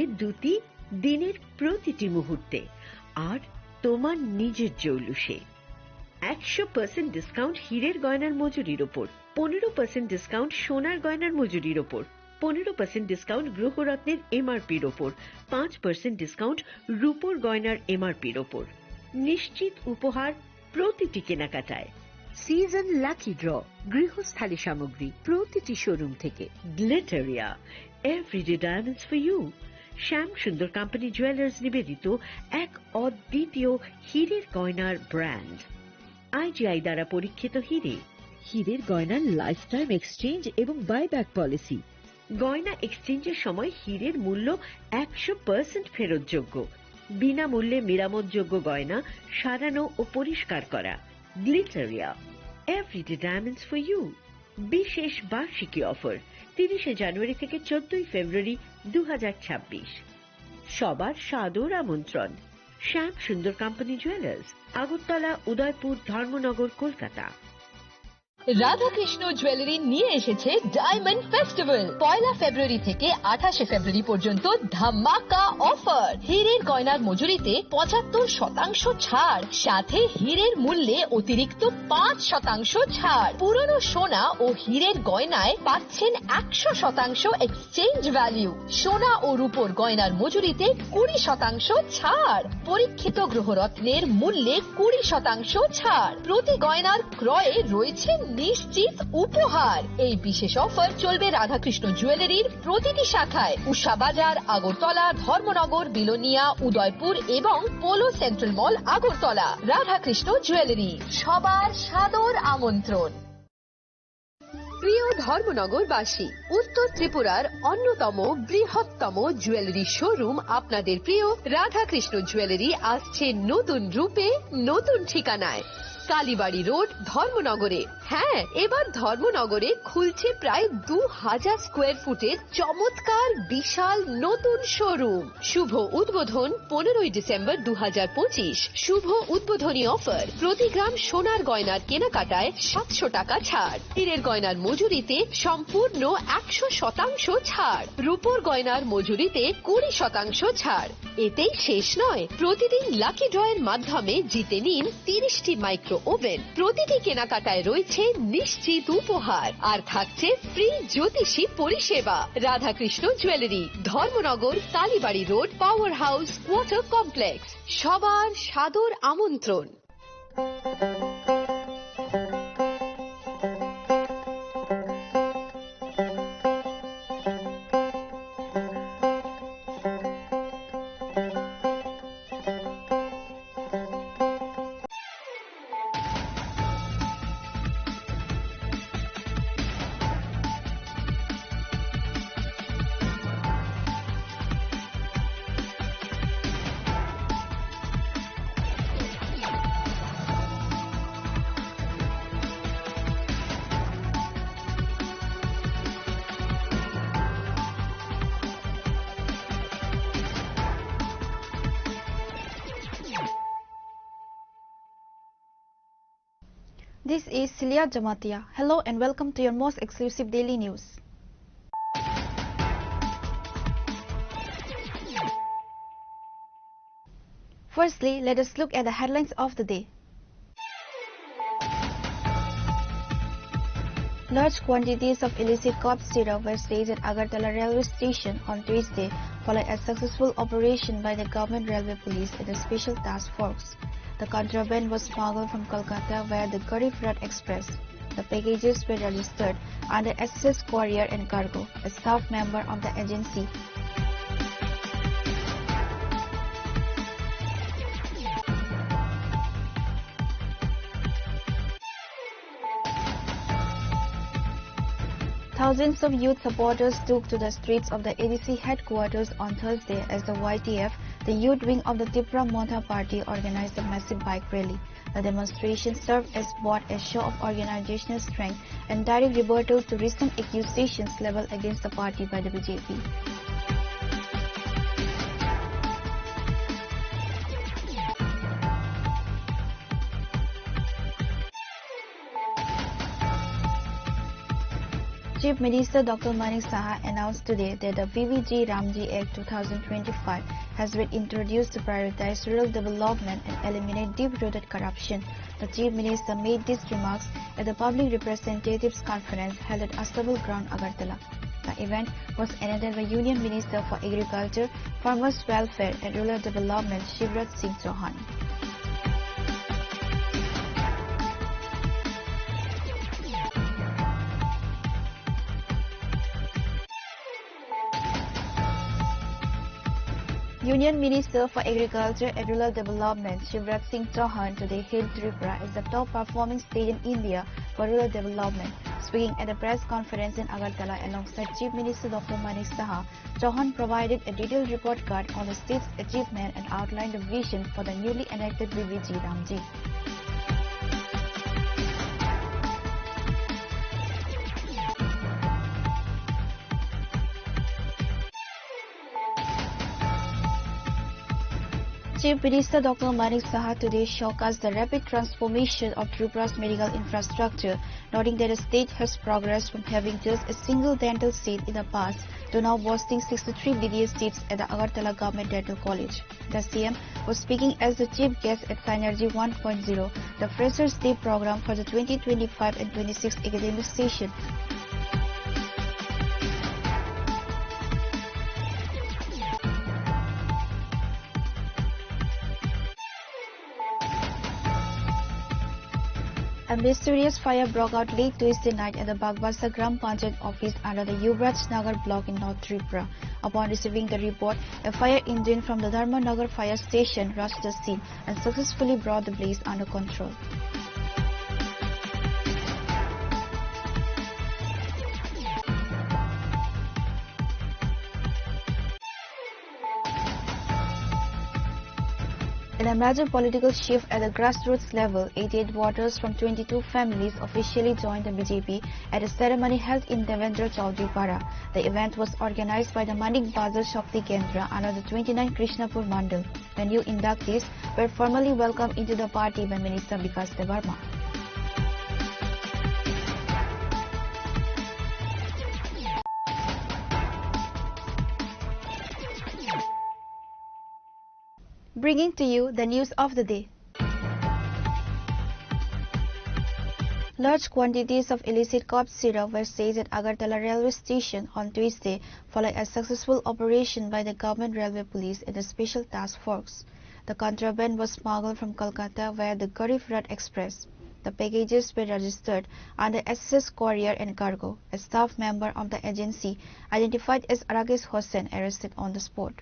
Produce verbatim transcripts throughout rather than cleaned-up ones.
এর দ্যুতি দিনের প্রতিটি মুহূর্তে আর তোমার নিজের জৌলুসে। একশো পার্সেন্ট ডিসকাউন্ট হীরের গয়নার মজুরির ওপর, পনেরো পার্সেন্ট ডিসকাউন্ট সোনার গয়নার মজুরির ওপর, পনেরো পার্সেন্ট ডিসকাউন্ট গ্রহরত্নের এমআরপির ওপর, পাঁচ পার্সেন্ট ডিসকাউন্ট রূপোর গয়নার এমআরপির ওপর। নিশ্চিত উপহার প্রতিটি কেনাকাটায়। সিজন লাকি ড্র, গৃহস্থালী সামগ্রী প্রতিটি শোরুম থেকে। Glitteria, everyday diamonds for you. Shyam Sundar company jewellers নিবেদিত এক অদ্বিতীয় হীরের গয়নার ব্র্যান্ড। আইজিআই দ্বারা পরীক্ষিত হীরে। হীরের গয়নার লাইফ টাইম এক্সচেঞ্জ এবং বাইব্যাক পলিসি। গয়না এক্সচেঞ্জের সময় হীরের মূল্য একশো পার্সেন্ট ফেরতযোগ্য। বিনামূল্যে মেরামতযোগ্য গয়না সারানো ও পরিষ্কার করা। Glitteria, everyday diamonds for you. বিশেষ বার্ষিকী অফার, তিরিশে জানুয়ারি থেকে চোদ্দই ফেব্রুয়ারি দুই হাজার ছাব্বিশ। সবার সাদর আমন্ত্রণ। শ্যাম সুন্দর কোম্পানি জুয়েলার্স, আগরতলা, উদয়পুর, ধর্মনগর, কলকাতা। রাধাকৃষ্ণ জুয়েলারি নিয়ে এসেছে ডায়মন্ড ফেস্টিভ্যাল। পয়লা ফেব্রুয়ারি থেকে আঠাশে ফেব্রুয়ারি পর্যন্ত ধামাকা অফার। হীরের গয়নার মজুরিতে পঁচাত্তর শতাংশ ছাড়, সাথে হীরের মূল্যে অতিরিক্ত পাঁচ শতাংশ ছাড়। পুরনো সোনা ও হীরের গয়নায় পাচ্ছেন একশো শতাংশ এক্সচেঞ্জ ভ্যালু। সোনা ও রূপোর গয়নার মজুরিতে কুড়ি শতাংশ ছাড়। পরীক্ষিত গ্রহরত্নের মূল্যে কুড়ি শতাংশ ছাড়। প্রতি গয়নার ক্রয়ে রয়েছে নিশ্চিত উপহার। এই বিশেষ অফার চলবে রাধাকৃষ্ণ জুয়েলারির প্রতিটি শাখায়, উষা বাজার, আগরতলা, ধর্মনগর, বিলোনিয়া, উদয়পুর এবং পোলো সেন্ট্রাল মল, আগরতলা। রাধাকৃষ্ণ জুয়েলারি, সবার সাদর আমন্ত্রণ। প্রিয় ধর্মনগরবাসী, উত্তর ত্রিপুরার অন্যতম বৃহত্তম জুয়েলারি শোরুম আপনাদের প্রিয় রাধাকৃষ্ণ জুয়েলারি আসছে নতুন রূপে, নতুন ঠিকানায়। কালীবাড়ি রোড, ধর্মনগরে। হ্যাঁ, এবার ধর্মনগরে খুলছে প্রায় দু হাজার স্কোয়ার ফুটের চমৎকার বিশাল নতুন শোরুম। শুভ উদ্বোধন পনেরোই ডিসেম্বর দু হাজার পঁচিশ। শুভ উদ্বোধনী অফার, প্রতি গ্রাম সোনার গয়নার কেনাকাটায় সাতশো টাকা ছাড়, হীরের গয়নার মজুরিতে সম্পূর্ণ একশো শতাংশ ছাড়, রূপোর গয়নার মজুরিতে কুড়ি শতাংশ ছাড়। এতেই শেষ নয়, প্রতিদিন লাকি ড্রয়ের মাধ্যমে জিতে নিন তিরিশটি মাইক্রো ওভেন। প্রতিটি কেনাকাটায় রয়েছে নিশ্চিত উপহার, আর থাকছে ফ্রি জ্যোতিষী পরিষেবা। Radhakrishna jewellery, Dharmanagar, Kalibari road, power house quarter complex. সবার সাদর আমন্ত্রণ। This is Celia Jamatia. Hello and welcome to your most exclusive daily news. Firstly, let us look at the headlines of the day. Large quantities of illicit cough syrup were seized at Agartala railway station on Tuesday following a successful operation by the government railway police and the special task force. The contraband was smuggled from Kolkata via the Garib Rath Express. The packages were registered under S S Courier and Cargo, a staff member of the agency. Thousands of youth supporters took to the streets of the A D C headquarters on Thursday as the Y T F, the youth wing of the Tipra Motha Party, organized a massive bike rally. The demonstration served as both a show of organizational strength and direct rebuttal to recent accusations leveled against the party by the B J P. Chief Minister Doctor Manik Saha announced today that the V V G Ramji Act two thousand twenty-five has been introduced to prioritize rural development and eliminate deep-rooted corruption. The Chief Minister made these remarks at the Public Representatives Conference held at Astabul Ground, Agartala. The event was attended by Union Minister for Agriculture, Farmers Welfare and Rural Development, Shivraj Singh Chauhan. Union Minister for Agriculture and Rural Development Shivraj Singh Chauhan today hailed Tripura as the top performing state in India for rural development. Speaking at a press conference in Agartala alongside Chief Minister Doctor Manik Saha, Chauhan provided a detailed report card on the state's achievement and outlined the vision for the newly enacted V V G Ramji. Chief Minister Doctor Manik Saha today showcased the rapid transformation of Tripura's medical infrastructure, noting that the state has progressed from having just a single dental seat in the past to now boasting sixty-three B D S seats at the Agartala Government Dental College. The C M was speaking as the chief guest at Synergy one point zero, the Freshers' Day program for the twenty twenty-five and twenty-six academic session. A mysterious fire broke out late Tuesday night at the Bagbasa Gram Panchayat office under the Yuvraj Nagar block in North Tripura. Upon receiving the report, a fire engine from the Dharmanagar fire station rushed the scene and successfully brought the blaze under control. In a major political shift at the grassroots level, eighty-eight voters from twenty-two families officially joined the B J P at a ceremony held in Devendra Chaudhary Para. The event was organized by the Manik Bazar Shakti Kendra under the twenty-nine Krishnapur Mandal. The new inductees were formally welcomed into the party by Minister Bikash Debbarma. Bringing to you the news of the day. Large quantities of illicit cough syrup were seized at Agartala railway station on Tuesday following a successful operation by the Government Railway Police and the Special Task Force. The contraband was smuggled from Kolkata via the Garib Rath Express. The packages were registered under S S S Courier and Cargo. A staff member of the agency, identified as Rakesh Hossain, arrested on the spot.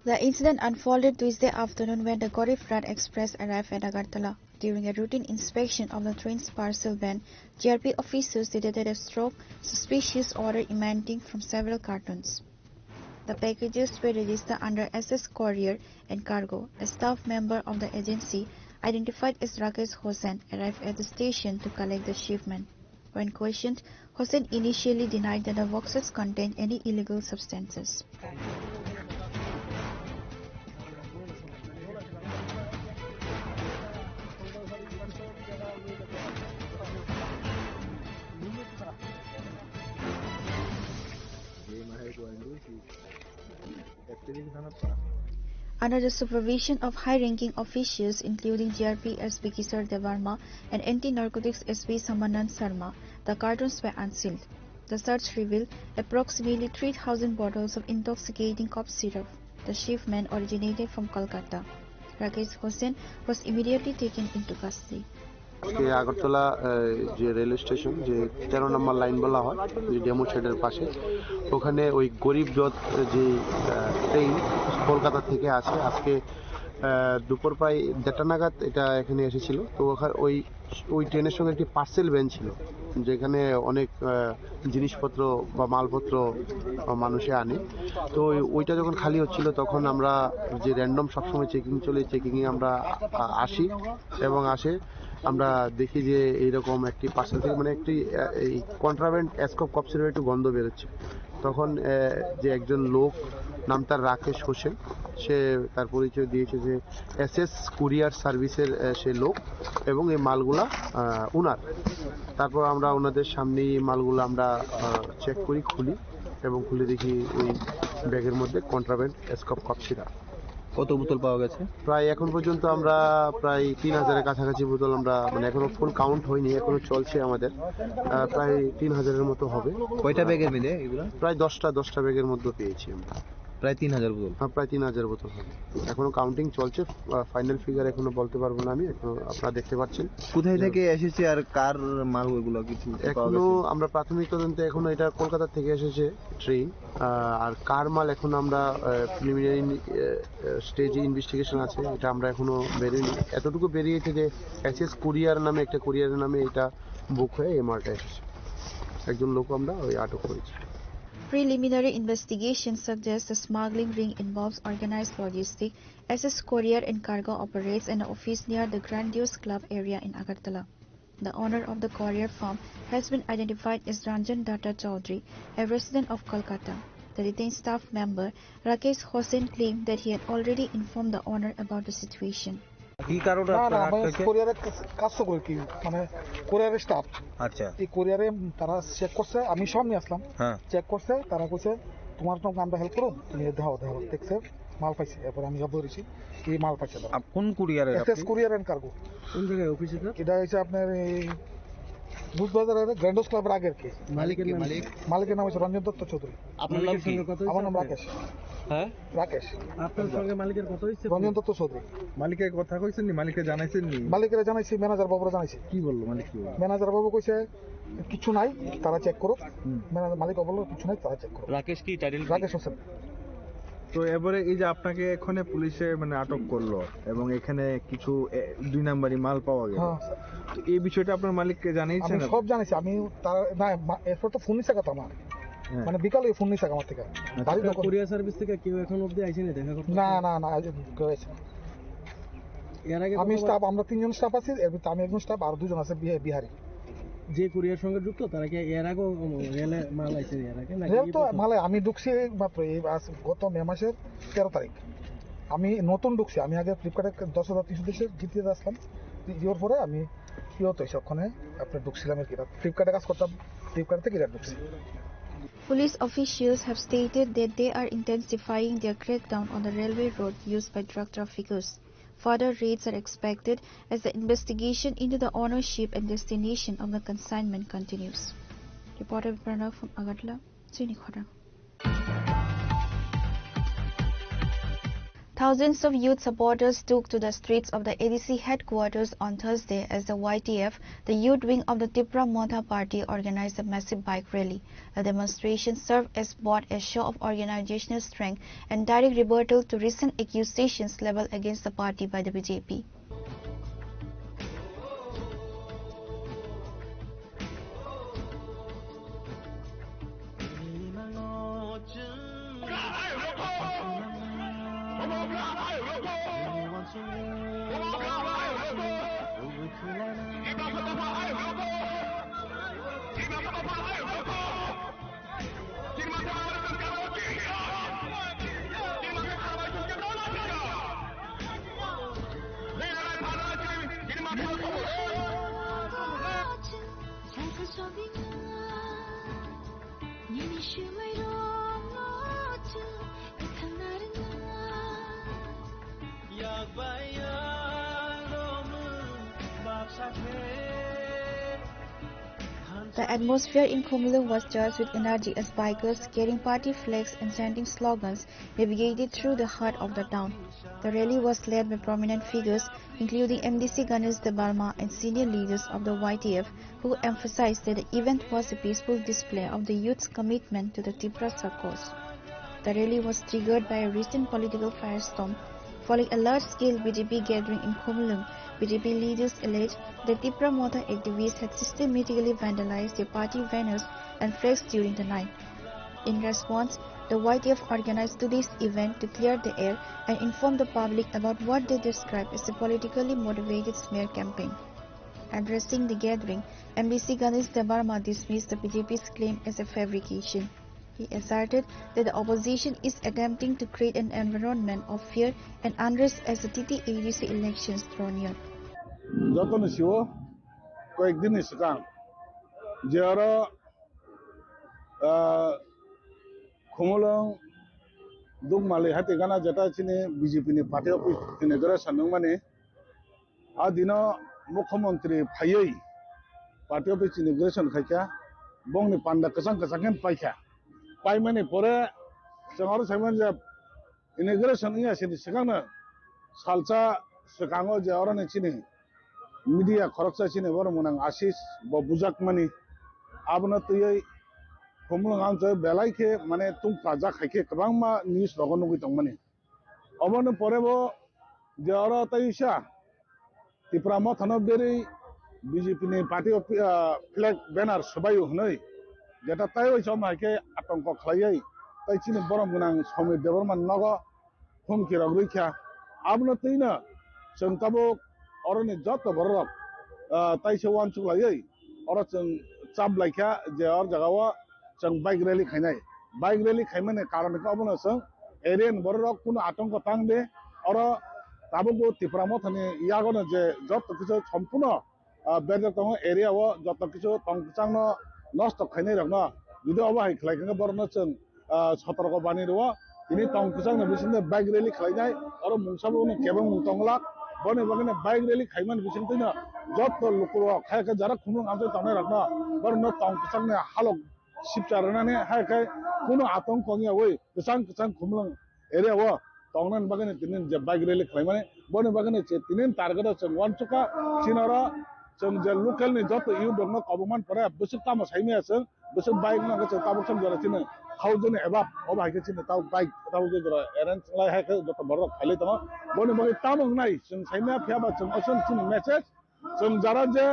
The incident unfolded Tuesday afternoon when the Garib Rath Express arrived at Agartala. During a routine inspection of the train's parcel van, G R P officers detected a strong, suspicious odor emanating from several cartons. The packages were registered under S S Courier and Cargo. A staff member of the agency, identified as Rakesh Hossain, arrived at the station to collect the shipment. When questioned, Hossain initially denied that the boxes contained any illegal substances. Under the supervision of high-ranking officials including G R P S P Kishore Debbarma and Anti-Narcotics S P Samanand Sharma, the cartons were unsealed. The search revealed approximately three thousand bottles of intoxicating cough syrup. The shipment originated from Kolkata. Rakesh Hossain was immediately taken into custody. আজকে আগরতলা, আহ, যে railway station, যে তেরো নম্বর লাইন বলা হয়, যে ডেমো শেডের পাশে, ওখানে ওই গরিব রথ, যে, আহ, ট্রেন কলকাতা থেকে আসে, আজকে আহ, দুপুর প্রায় দেড়টা নাগাদ এটা এখানে এসেছিল। তো ওখানে ওই, ওই ট্রেনের সঙ্গে একটি পার্সেল ভ্যান ছিল, যেখানে অনেক, আহ, জিনিসপত্র বা মালপত্র, আহ, মানুষে আনে। তো ওই, ওইটা যখন খালি হচ্ছিল, তখন আমরা যে র‍্যান্ডম সবসময় চেকিং চলে, চেকিংয়ে আমরা, আ-, আসি এবং আসে আমরা দেখি যে এইরকম একটি পার্সেল থেকে, মানে, একটি, আহ, এই কন্ট্রাব্যান্ড স্কোপ কপসির একটু গন্ধ বেরোচ্ছে। তখন, আহ, যে একজন লোক, নাম তার রাকেশ হোসেন, সে তার পরিচয় দিয়েছে যে এসএস কুরিয়ার সার্ভিসের, আহ, সে লোক এবং এই মালগুলা, আহ, ওনার। তারপর আমরা ওনাদের সামনেই এই মালগুলা আমরা, আহ, চেক করি, খুলি এবং খুলে দেখি ওই ব্যাগের মধ্যে কন্ট্রাব্যান্ড স্কোপ কপসিরা। কত বোতল পাওয়া গেছে? প্রায় এখন পর্যন্ত আমরা প্রায় তিন হাজারের কাছাকাছি বোতল আমরা, মানে, এখনো ফুল কাউন্ট হয়নি, এখনো চলছে আমাদের। আহ, প্রায় তিন হাজারের মতো হবে। কয়টা ব্যাগের মিলে এগুলা? প্রায় দশটা, দশটা ব্যাগের মধ্যে পেয়েছি আমরা। প্রায় তিন হাজার বোতল? হ্যাঁ, প্রায় তিন হাজার বোতল হবে। এখনো কাউন্টিং চলছে, আহ, ফাইনাল ফিগার এখনো বলতে পারবো না আমি, এখনো আপনারা দেখতে পাচ্ছেন। কোথায় থেকে এসেছে আর কার মাল ওইগুলো কিছু পাওয়া এখনো গেছে? আমরা প্রাথমিক তদন্তে এখনো এটা কলকাতা থেকে এসেছে ট্রেন। আহ, আর কার মাল এখন আমরা, আহ, প্রিলিমিনারি, আহ, আহ, স্টেজে ইনভেস্টিগেশন আছে, এটা আমরা এখনো বেরোয়নি। এতটুকু বেরিয়েছে যে এসএস কুরিয়ার নামে একটা কুরিয়ারের নামে এটা বুক হয়ে এই মালটা এসেছে। একজন লোক আমরা ওই আটক করেছি। Preliminary investigation suggests the smuggling ring involves organized logistics. S S Courier and Cargo operates an office near the Grandiose Club area in Agartala. The owner of the courier firm has been identified as Ranjan Datta Chaudhary, a resident of Kolkata. The detained staff member Rakesh Hossain claimed that he had already informed the owner about the situation. কি কারণে না, না, আপনারা আমি আটকে? কুরিয়ারের কাজ, কাজ তো করি কি, মানে, কুরিয়ারের স্টাফ। আচ্ছা। এই কুরিয়ারে তারা চেক করছে, আমি সামনে আসলাম। হ্যাঁ। চেক করছে, তারা কইছে, "তোমার তো আমরা হেল্প করো, তুমি দেখাও, দেখাও।" দেখছে, মাল পাইছে, এরপরে আমি জব্দ করেছি, এই মাল পাইছে তারা। আপ-, কোন কুরিয়ারের এসএস আপনি? Courier and cargo. কোন জায়গায় অফিস এটা? এটা হচ্ছে আপনার এই বুধবাজারের গ্র্যান্ডোস ক্লাবের আগের কি? মালিকের নাম কি? মালিকের নাম হচ্ছে রঞ্জন দত্ত চৌধুরী। আপনার নাম মালিকের কি? সঙ্গে কথা হয়েছে আমার নাম আপনার? রাকেশ। হ্যাঁ? রাকেশ। আপনার সঙ্গে মালিকের কথা হয়েছে? রঞ্জন দত্ত চৌধুরী। মালিকের কথা কইছেন নি? মালিককে জানাইছেন নি? মালিকেরা জানাইছি, ম্যানেজার বাবুরা জানাইছি। কি বললো মালিক, কি বললো? ম্যানেজার বাবু কইছে, "কিচ্ছু নাই, তারা চেক করুক।" হুম। ম্যানেজার, মালিক বললো, "কিচ্ছু নাই, তারা চেক করুক।" রাকেশ কি টাইটেল কি? রাকেশ হোসেন। তো এবারে এই যে আপনাকে এখানে পুলিশে মানে আটক করলো এবং এখানে কিছু, এ, দুই নাম্বারি মাল পাওয়া গেল। হ্যাঁ, স্যার। তো এই বিষয়টা আপনার মালিককে জানিয়েছেন আমি আপনি? সব জানাইছি। আমি তার, না, মা-, এরপর তো ফোন নিছে কথা আমার। হ্যাঁ। মানে বিকালে ফোন নিছে আমার থেকে। আচ্ছা। বাড়ি আপনার দখল। কুরিয়ার সার্ভিস থেকে কেউ এখন অবধি আইসেনি দেখা করতে? না, না, না, আজ কেউ আইসে না। এর আগে আমি কতবার স্টাফ, আমরা তিনজন স্টাফ আছি, এর ভিতরে আমি একজন স্টাফ, আর দুজন আছে বিহা-, বিহারি। যে কুরিয়ার সঙ্গে যুক্ত, তারা কি এর আগেও, উম, রেলে মাল আইছে এর আগে? নাকি রেল এই তো প্রথম? মালে আমি ঢুকছি এই মাত্র, এই আজ গত মে মাসের তেরো তারিখ। আমি নতুন ঢুকছি, আমি আগে ফ্লিপকার্টে দশ হাজার তিনশো দেশে জিতে আসলাম, জিওর পরে আমি ইয়ে তো এসে ওখানে আপনার ঢুকছিলাম আর কি, ফ্লিপকার্টে কাজ করতাম, ফ্লিপকার্ট থেকে এটা ঢুকছি। Police officials have stated that they are intensifying their crackdown on the railway road used by drug traffickers. Further raids are expected as the investigation into the ownership and destination of the consignment continues. Reporter Pranav from Agartala, Chini Khorang. Thousands of youth supporters took to the streets of the A D C headquarters on Thursday as the Y T F, the youth wing of the Tipra Motha Party, organized a massive bike rally. The demonstration served as both a show of organizational strength and direct rebuttal to recent accusations leveled against the party by the B J P. The atmosphere in Khumulwng was charged with energy as bikers carrying party flags and chanting slogans navigated through the heart of the town. The rally was led by prominent figures including M D C Ganesh Debbarma and senior leaders of the Y T F, who emphasized that the event was a peaceful display of the youth's commitment to the Tiprasa cause. The rally was triggered by a recent political firestorm Following a large-scale B J P gathering in Khumulwng, B J P leaders alleged that Tipra Motha activists had systematically vandalized their party banners and flags during the night. In response, the Y T F organized today's event to clear the air and inform the public about what they described as a politically motivated smear campaign. Addressing the gathering, M D C Ganesh Debbarma dismissed the B J P's claim as a fabrication. He asserted that the opposition is attempting to create an environment of fear and unrest as the T T A D C elections draw near. Jotono siwo koyekdinni swkang je oro, ah, Khumulwng Dukmali hati gana jeta chini B J P ni party office inauguration wngmani. A dino mukhyamantri phaiwi party office inauguration khaikha, bongni panda kwchang kwchang khe paikha. Paimani pore chwng oro saimani je inauguration wngya sini swkangno salsa swkango je oroni chini media khoroksa chini borok mwnang Ashish bo bujakmani, abono twiwi Khumulwng amchoi belai khe mane tungpajak hai khe kwbangma news rogo nugwi tongmani. Oboni pore bo je oro tei wisa Tipra Mothano berwi B J P ni party of, ah, flag banner swbaio hwnwi jeta tei waisa omo hai khe atongko khlaiwi tei chini borok gwnang Somir Debbarma nogo humki rok rwikha. Abono twino chwng tabuk oroni joto borok rok, ah, taisa uansuk laiwi oro chwng chap laikha je or jagao chwng bike rally khainai. Bike rally khaimani karon khe obono chwng area ni borok rok kunu atongko tang de. Oro tabukbo Tipra Mothani yagono je joto kisa sompuno, ah, berjak tongo area o joto kisa tong kwchangno nosto khainai rokno. Jodi obo hai khlai khe borokno chwng, ah, sotorko bani rwo. Tini tong kwchangni bisingtwi bike rally khlainai. Oro mungsa bo kebengmung tongwlak. Boni bagwino bike rally khaimani bisingtwino joto lukurok hai khe jara Khumulwng amchai tongnai rokno borokno tong kwchangni halok sipcha rwnani hai khe kunu atongko wngya wi kwchang kwchang Khumulwng area o tongnani bagwino tini je bike rally khlaimani, boni bagwino je tini target o chwng uansukha. Chini oro chwng je local ni joto youth rokno kobongmani pore bwswk tamo saimaya chwng, bwswk bike no hwnkhe chwng tabuk chwng jora chini thousand above, obo hai khe chini tabuk bike tabuk jora arrange khlai hai khe joto borok rok phailai tongo. Boni bagwi tamo wngnai chwng saimaya, phiyaba chwng oson chini message. Chwng jara je,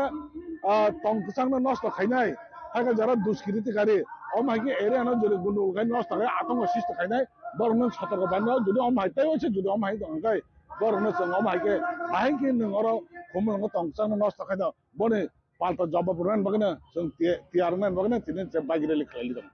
ah, tong kwchangno nosto khainai, hai khe jara duskiriti kari, omo hai khe area no jori gundugul khai nosto khai, atongo sisto khainai, borokno sotorko banw, jodi omo hai tei waisa jodi omo hai tong khe, borokno chwng omo hai khe, ahai khe nwng oro Khumulwngo tong kwchangno nosto khaino, boni palta jawab rwna bagwino chwng ti-, tiyar wngna bagwino tini je bike rally khlai li tongo.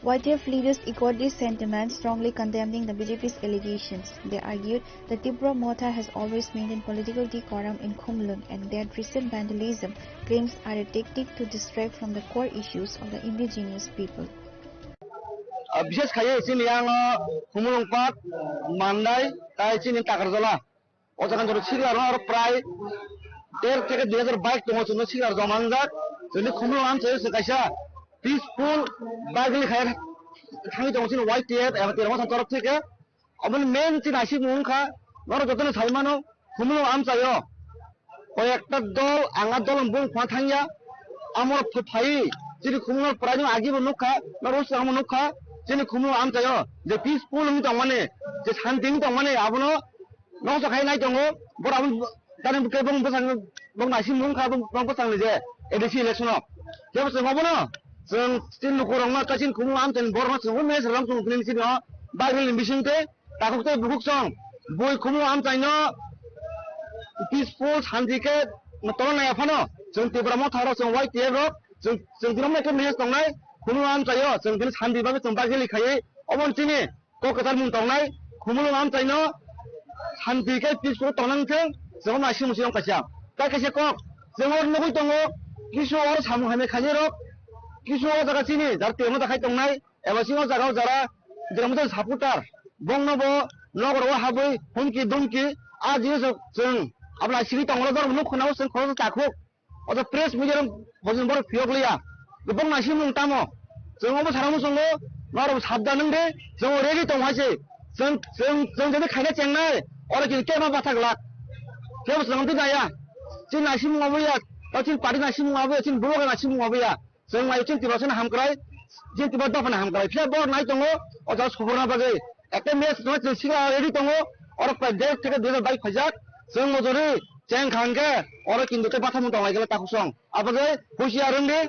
Y T F leaders echoed these sentiments, strongly condemning the B J P's allegations. They argued that Tipra Motha has always maintained political decorum in Khumulwng and that recent vandalism claims are a tactic to distract from the core issues of the indigenous people. Ah, bishes khaiwi chini yang, ah, Khumulwng Park, Mandai, tai chini Takarjala. O jaga jora sikla rok prai der theke dui hajar bike tongo, chwngno sikla rok joma wngjak. Chwngni Khumulwng amchaio chwng kaisa peaceful bike rally khai thangwi tongo chini Y T F eba Tipra Motha ni torof theke. Oboni main chini naisingmung wngkha, norok jotono sai mano, Khumulwng amchaio koi ekta dol, ang a dol ni bung khna thangya. Amorok ph-, phaiwi chini Khumulwng prai no agibo nukha, norok swkangbo nukha, chini Khumulwng amchaio je peaceful wngwi tongmani, je santi wngwi tongmani, abono Noksa khai nai tongo, borok aboni tani bwkhe bong bwsang bong naising mung kha bong bwsang ni je A D C election o. Kebo chwng obono chwng chini lukurokno kaising khumung amchaini borokno chwng o message rwng tongo bini sini o Bible ni bising tei takhuk tei bukhuk song bui khumung amchaino peaceful santi khe tongna nai phano chwng Tipra Motha rok chwng Y T F rok chwng chwng tini omo khe message tongnai khumung amchaio chwng bini santi bagwi chwng Bible khaiwi obo chini kok kwchar mung tongnai, khumulwng amchaino santi khe peaceful tongna wngthwng, chwng naising musi wng kaisa. Tai kaisa kok, chwng oro nugwi tongo, kisu oro samung hamya khainai rok, kisu o jaga chini jar temo da khai tongnai, eba chini o jaga o jara, jera mujang supporter, bongno bo nogor o habwi humki dumki, a jinis rok chwng abla siri tongro dor nuk khuna o chwng khoroksa takhuk. Oto press media rok hojin borok phiyok liya. Gubuk naising mung tamo. Chwng obo sana muchungo, norok sabdan wng de, chwng ready tong hai se. Chwng, chwng, chwng jadi khaina chengnai, oro kini kema bathak lak. Kebo chwng twi naya. Chini naising mung obo ya, tei chini party naising mung obo ya, chini bubagra naising mung obo ya. Chwng mai chini tiba sani hamkrai, chini tiba dophani hamkrai. Phiya borok nai tongo, oto sukurna bagwi. Ekta match no chwng sikla ready tongo. Oro prai dek theke dui hajar bike phaijak, chwng mojori cheng kha hwnkhe oro kintu tei bathamung tong lai khe takhuk song. Abagwi husiar wng di,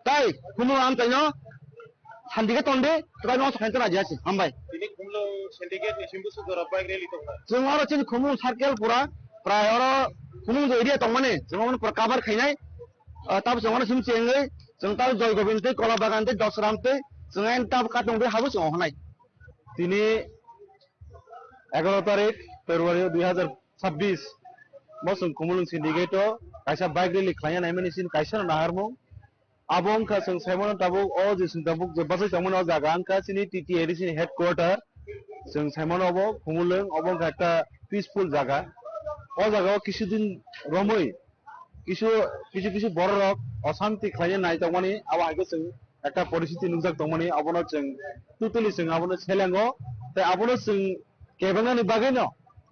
tai khumung amchaino sandi khe ton di, twbai no khaina nai di hasi. Hambai. Tini Khumulwng syndicate ni simi bwswk jora bike rally tongkha. Chwng oro chini Khumulwng circle pura, prai oro Khumulwng je area tongmani, chwng omono pura cover khainai. Ah, tab chwng oro simi chengwi, chwng tab Joy Gobind tei Kola Bagan tei Dosram tei chwng ayang tab katong tei habu chwng ohanai. Tini egaroh tarik February dui hajar chabbish bo chwng Khumulwng syndicate o kaisa bike rally khlaina naimani sin kaisa no naharmung. Abo wngkha chwng saimano tabuk o je chwng tabuk je bachai tongmani o jaga wngkha chini T T A D C ni headquarter. Chwng saimano obo Khumulwng, obo wngkha ekta peaceful jaga. O jaga o kisu din romwi kisu, kisu, kisu bororok osanti khlaina nai tongmani, abo hai khe chwng ekta poristiti nukjak tongmani, abono chwng totally chwng abono selengo, tei abono chwng kebengnani bagwino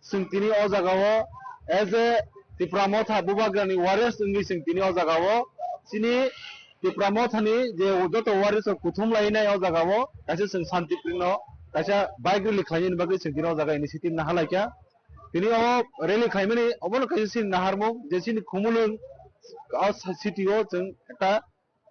chwng tini o jagao as a Tipra Motha Bubagrani warriors wngwi chwng tini o jagao chini Tipra Mothani je joto warriors rok kuthum lainai o jagao kaisa chwng shanti prino kaisa bike rally khlainani bagwi chwng tini o jaga initiative nahalaikha. Tini o rally khlaimani obono kaisa chini naharmung je chini Khumulwng o city o chwng ekta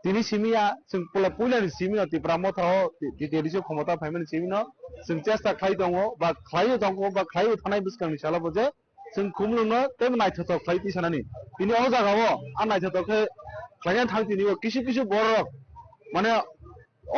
tini simi ya chwng pula puilani simi no Tipra Motha o T T A D C o khomota phaimani simi no chwng chesta khlai tongo ba khlaiwi tongo ba khlaiwi thanai bwskangni salo bo je chwng Khumulwng no tei naithothok khlai tisanani. Tini o jaga o a naithothok khe khlaina thang tini o kisu kisu borok mane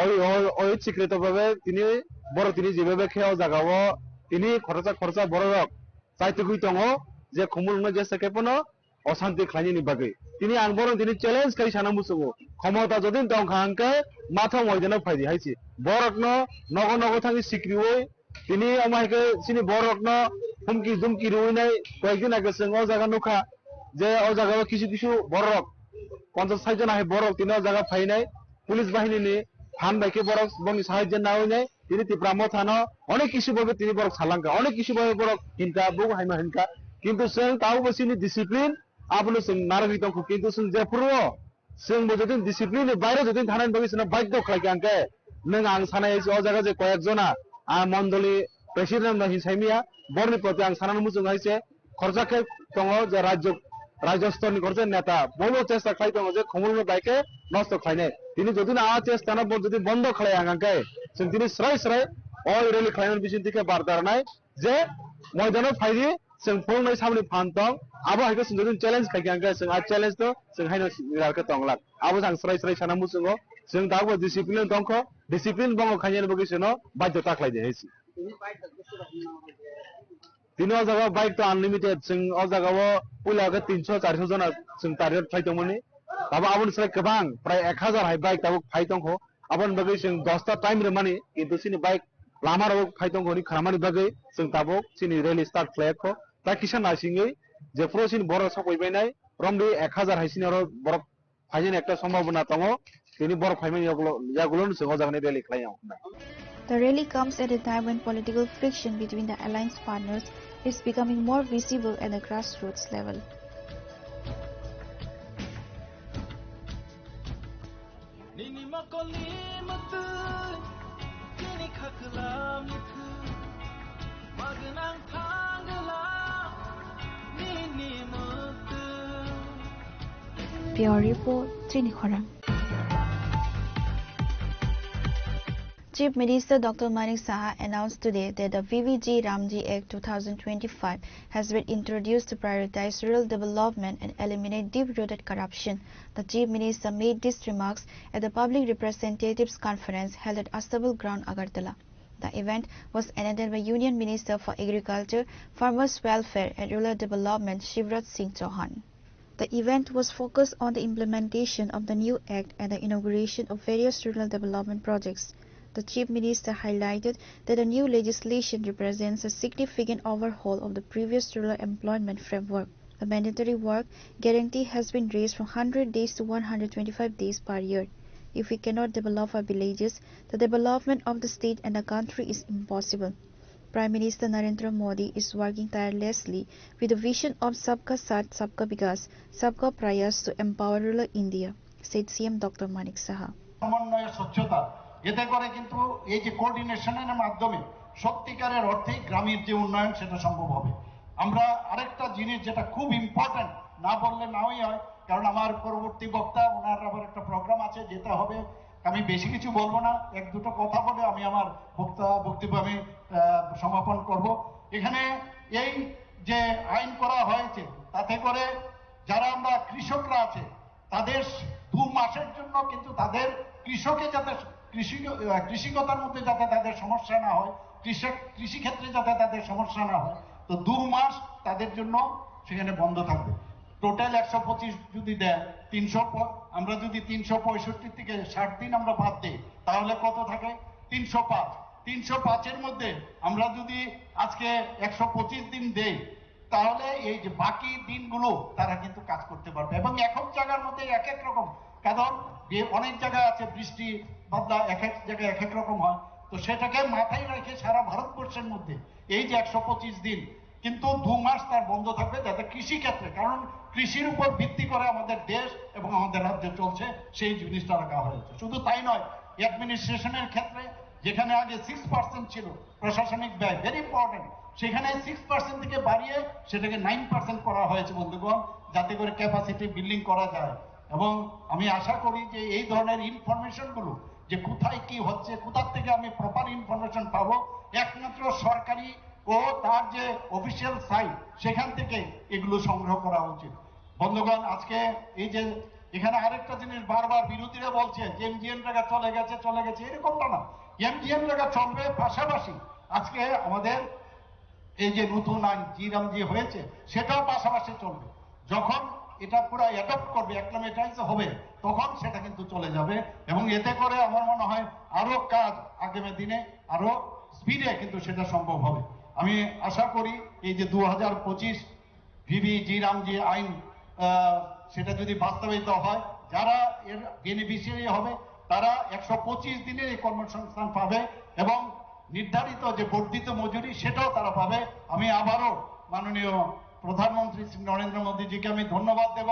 oi, oi, oi, sikreto bhabe tini borok tini jebebe khe o jaga o tini khoroksa khoroksa borok rok chaitugwi tongo je Khumulwng no jesa khe phano osanti khlainani bagwi. Tini ang borok tini challenge khai sana muchungo. Khomota jodi tongkha hwnkhe mathang moidano phaidi hai se. Borokno nogo nogo thangwi sikriwi tini omo hai khe chini borokno humki dumki riwi nai koyekdin age chwng o jaga nukha je o jaga o kisu kisu borok ponchas sait jona hai borok tini o jaga phainai police bahini ni phan bai khe borok bongni sahajyo nawi nai. Tini Tipra Mothano onek kisu bai tini borok salangkha, onek kisu bai borok hinka, bo haima hinka. Kintu chwng tabukbo chini discipline abono chwng narwgwi tongkha. Kintu chwng jephuru o chwngbo jodi discipline ni baire jodi thanani bagwi chwngno badhyo khlaikha hwnkhe nwng ang sanai o jaga je koyek jona a mondoli president no hinsaimiya borni proti ang sanani muchung hai se khoroksa khe tongo je rajyo, rajyo stor ni khoroksa neta, bobo chesta khlai tongo je Khumulwng no bai khe nosto khlainai. Tini jodi no a chesta no bo jodi bondo khlai ang khe, chwng tini srai srai o rally khlaimani bising twi khe bar daranai je moidano phaidi chwng phulungnai samani phan tong, abo hai khe chwng jodi challenge khai khe ang khe chwng a challenge no chwng haino rar khe tong lak. Abo jang srai srai sana muchungo chwng tabukbo discipline tongkho, discipline bongo khainani bagwi chwngno badhyota khlai di hai se. Tini o jaga bike to unlimited, chwng o jaga o puila khe tinso charso jona chwng target phai tongmani. Abo aboni slai kwbang, prai ek hazar hai bike tabuk phai tongkho. Aboni bagwi chwng dosta time rwmani, kintu chini bike lama rok phai tongkho hwnwi khwnamani bagwi chwng tabuk chini rally start khlai kho. Ta kisa naisingwi jephuru chini borok sok bai bainai, romri ek hazar hai chini oro borok phainani ekta sombhabona tongo, tini borok phaimani yagulo, yagulo no chwng o jagani rally khlai ya. The rally comes at a time when political friction between the alliance partners is becoming more visible at the grassroots level. Nini mokolni mwtwi, chini khaklamni thwi, magwnang thangla nini mwtwi. Bureau Report, Chini Khorang. Chief Minister Doctor Manik Saha announced today that the V V G Ramji Act two thousand twenty-five has been introduced to prioritize rural development and eliminate deep-rooted corruption. The Chief Minister made these remarks at the Public Representatives Conference held at Astabul Ground, Agartala. The event was attended by Union Minister for Agriculture, Farmers Welfare and Rural Development Shivraj Singh Chauhan. The event was focused on the implementation of the new act and the inauguration of various rural development projects. The Chief Minister highlighted that the new legislation represents a significant overhaul of the previous rural employment framework. The mandatory work guarantee has been raised from hundred days to one hundred twenty-five days per year. If we cannot develop our villages, the development of the state and the country is impossible. Prime Minister Narendra Modi is working tirelessly with the vision of Sabka Saath, Sabka Vikas, Sabka Prayas to empower rural India, said C M Doctor Manik Saha. সমন্বয়, স্বচ্ছতা, এতে করে কিন্তু এই যে কোঅর্ডিনেশনের মাধ্যমে সত্যিকারের অর্থেই গ্রামের যে উন্নয়ন, সেটা সম্ভব হবে। আমরা আরেকটা জিনিস, যেটা খুব ইম্পর্টেন্ট, না বললে নাও হয়, কারণ আমার পরবর্তী বক্তা, ওনার আবার একটা প্রোগ্রাম আছে, যেতে হবে। আমি বেশি কিছু বলবো না, এক দুটো কথা বলে আমি আমার বক্তা বক্তব্য আমি আহ, সমাপন করব। এখানে এই যে আইন করা হয়েছে, তাতে করে যারা আমরা কৃষকরা আছে, তাদের দু মাসের জন্য কিন্তু তাদের কৃষকে যাতে কৃষি আহ, কৃষিকতার মধ্যে যাতে তাদের সমস্যা না হয়, কৃষক কৃষিক্ষেত্রে যাতে তাদের সমস্যা না হয়, তো দু মাস তাদের জন্য সেখানে বন্ধ থাকবে। টোটাল একশো পঁচিশ যদি দেয়, তিনশো প- আমরা যদি তিনশো পঁয়ষট্টি থেকে ষাট দিন আমরা বাদ দিই, তাহলে কত থাকে? তিনশো পাঁচ। তিনশো পাঁচের মধ্যে আমরা যদি আজকে একশো পঁচিশ দিন দেই, তাহলে এই যে বাকি দিনগুলো তারা কিন্তু কাজ করতে পারবে। এবং এক এক জায়গার মধ্যে এক এক রকম, কারণ যে অনেক জায়গা আছে বৃষ্টি বাদলা, এক এক জায়গায় এক এক রকম হয়। তো সেটাকে মাথায় রেখে সারা ভারতবর্ষের মধ্যে এই যে একশো পঁচিশ দিন, কিন্তু দু মাস তার বন্ধ থাকবে, যাতে কৃষি ক্ষেত্রে, কারণ কৃষির উপর ভিত্তি করে আমাদের দেশ এবং আমাদের রাজ্য চলছে, সেই জিনিসটা রাখা হয়েছে। শুধু তাই নয়, অ্যাডমিনিস্ট্রেশনের ক্ষেত্রে যেখানে আগে সিক্স পার্সেন্ট ছিল প্রশাসনিক ব্যয়, ভেরি ইম্পর্টেন্ট, সেখানে সিক্স পার্সেন্ট থেকে বাড়িয়ে সেটাকে নাইন পার্সেন্ট করা হয়েছে বন্ধুগণ, যাতে করে ক্যাপাসিটি বিল্ডিং করা যায়। এবং আমি আশা করি যে এই ধরনের ইনফরমেশনগুলো, যে কোথায় কি হচ্ছে, কোথার থেকে আমি প্রপার ইনফরমেশন পাবো, একমাত্র সরকারি ও তার যে অফিসিয়াল সাইট, সেখান থেকে এগুলো সংগ্রহ করা উচিত। বন্ধুগণ, আজকে এই যে এখানে আরেকটা জিনিস বারবার বিরোধীরা বলছে যে এমজিএনরেগা চলে গেছে, চলে গেছে, এরকমটা না। এমজিএনরেগা চলবে, পাশাপাশি আজকে আমাদের এই যে নতুন আইন জি রামজি হয়েছে, সেটাও পাশাপাশি চলবে। যখন এটা পুরো অ্যাডপ্ট করবে, অ্যাক্লামেটাইজ হবে, তখন সেটা কিন্তু চলে যাবে। এবং এতে করে আমার মনে হয় আরো কাজ আগামী দিনে আরো স্পিডে কিন্তু সেটা সম্ভব হবে। আমি আশা করি এই যে দু হাজার পঁচিশ ভিভি জি রামজি আইন, আহ, সেটা যদি বাস্তবায়িত হয়, যারা এর বেনিফিশিয়ারি হবে, তারা একশো পঁচিশ দিনের এই কর্মসংস্থান পাবে এবং নির্ধারিত যে বর্ধিত মজুরি, সেটাও তারা পাবে। আমি আবারও মাননীয় প্রধানমন্ত্রী শ্রী নরেন্দ্র মোদীজিকে আমি ধন্যবাদ দেব।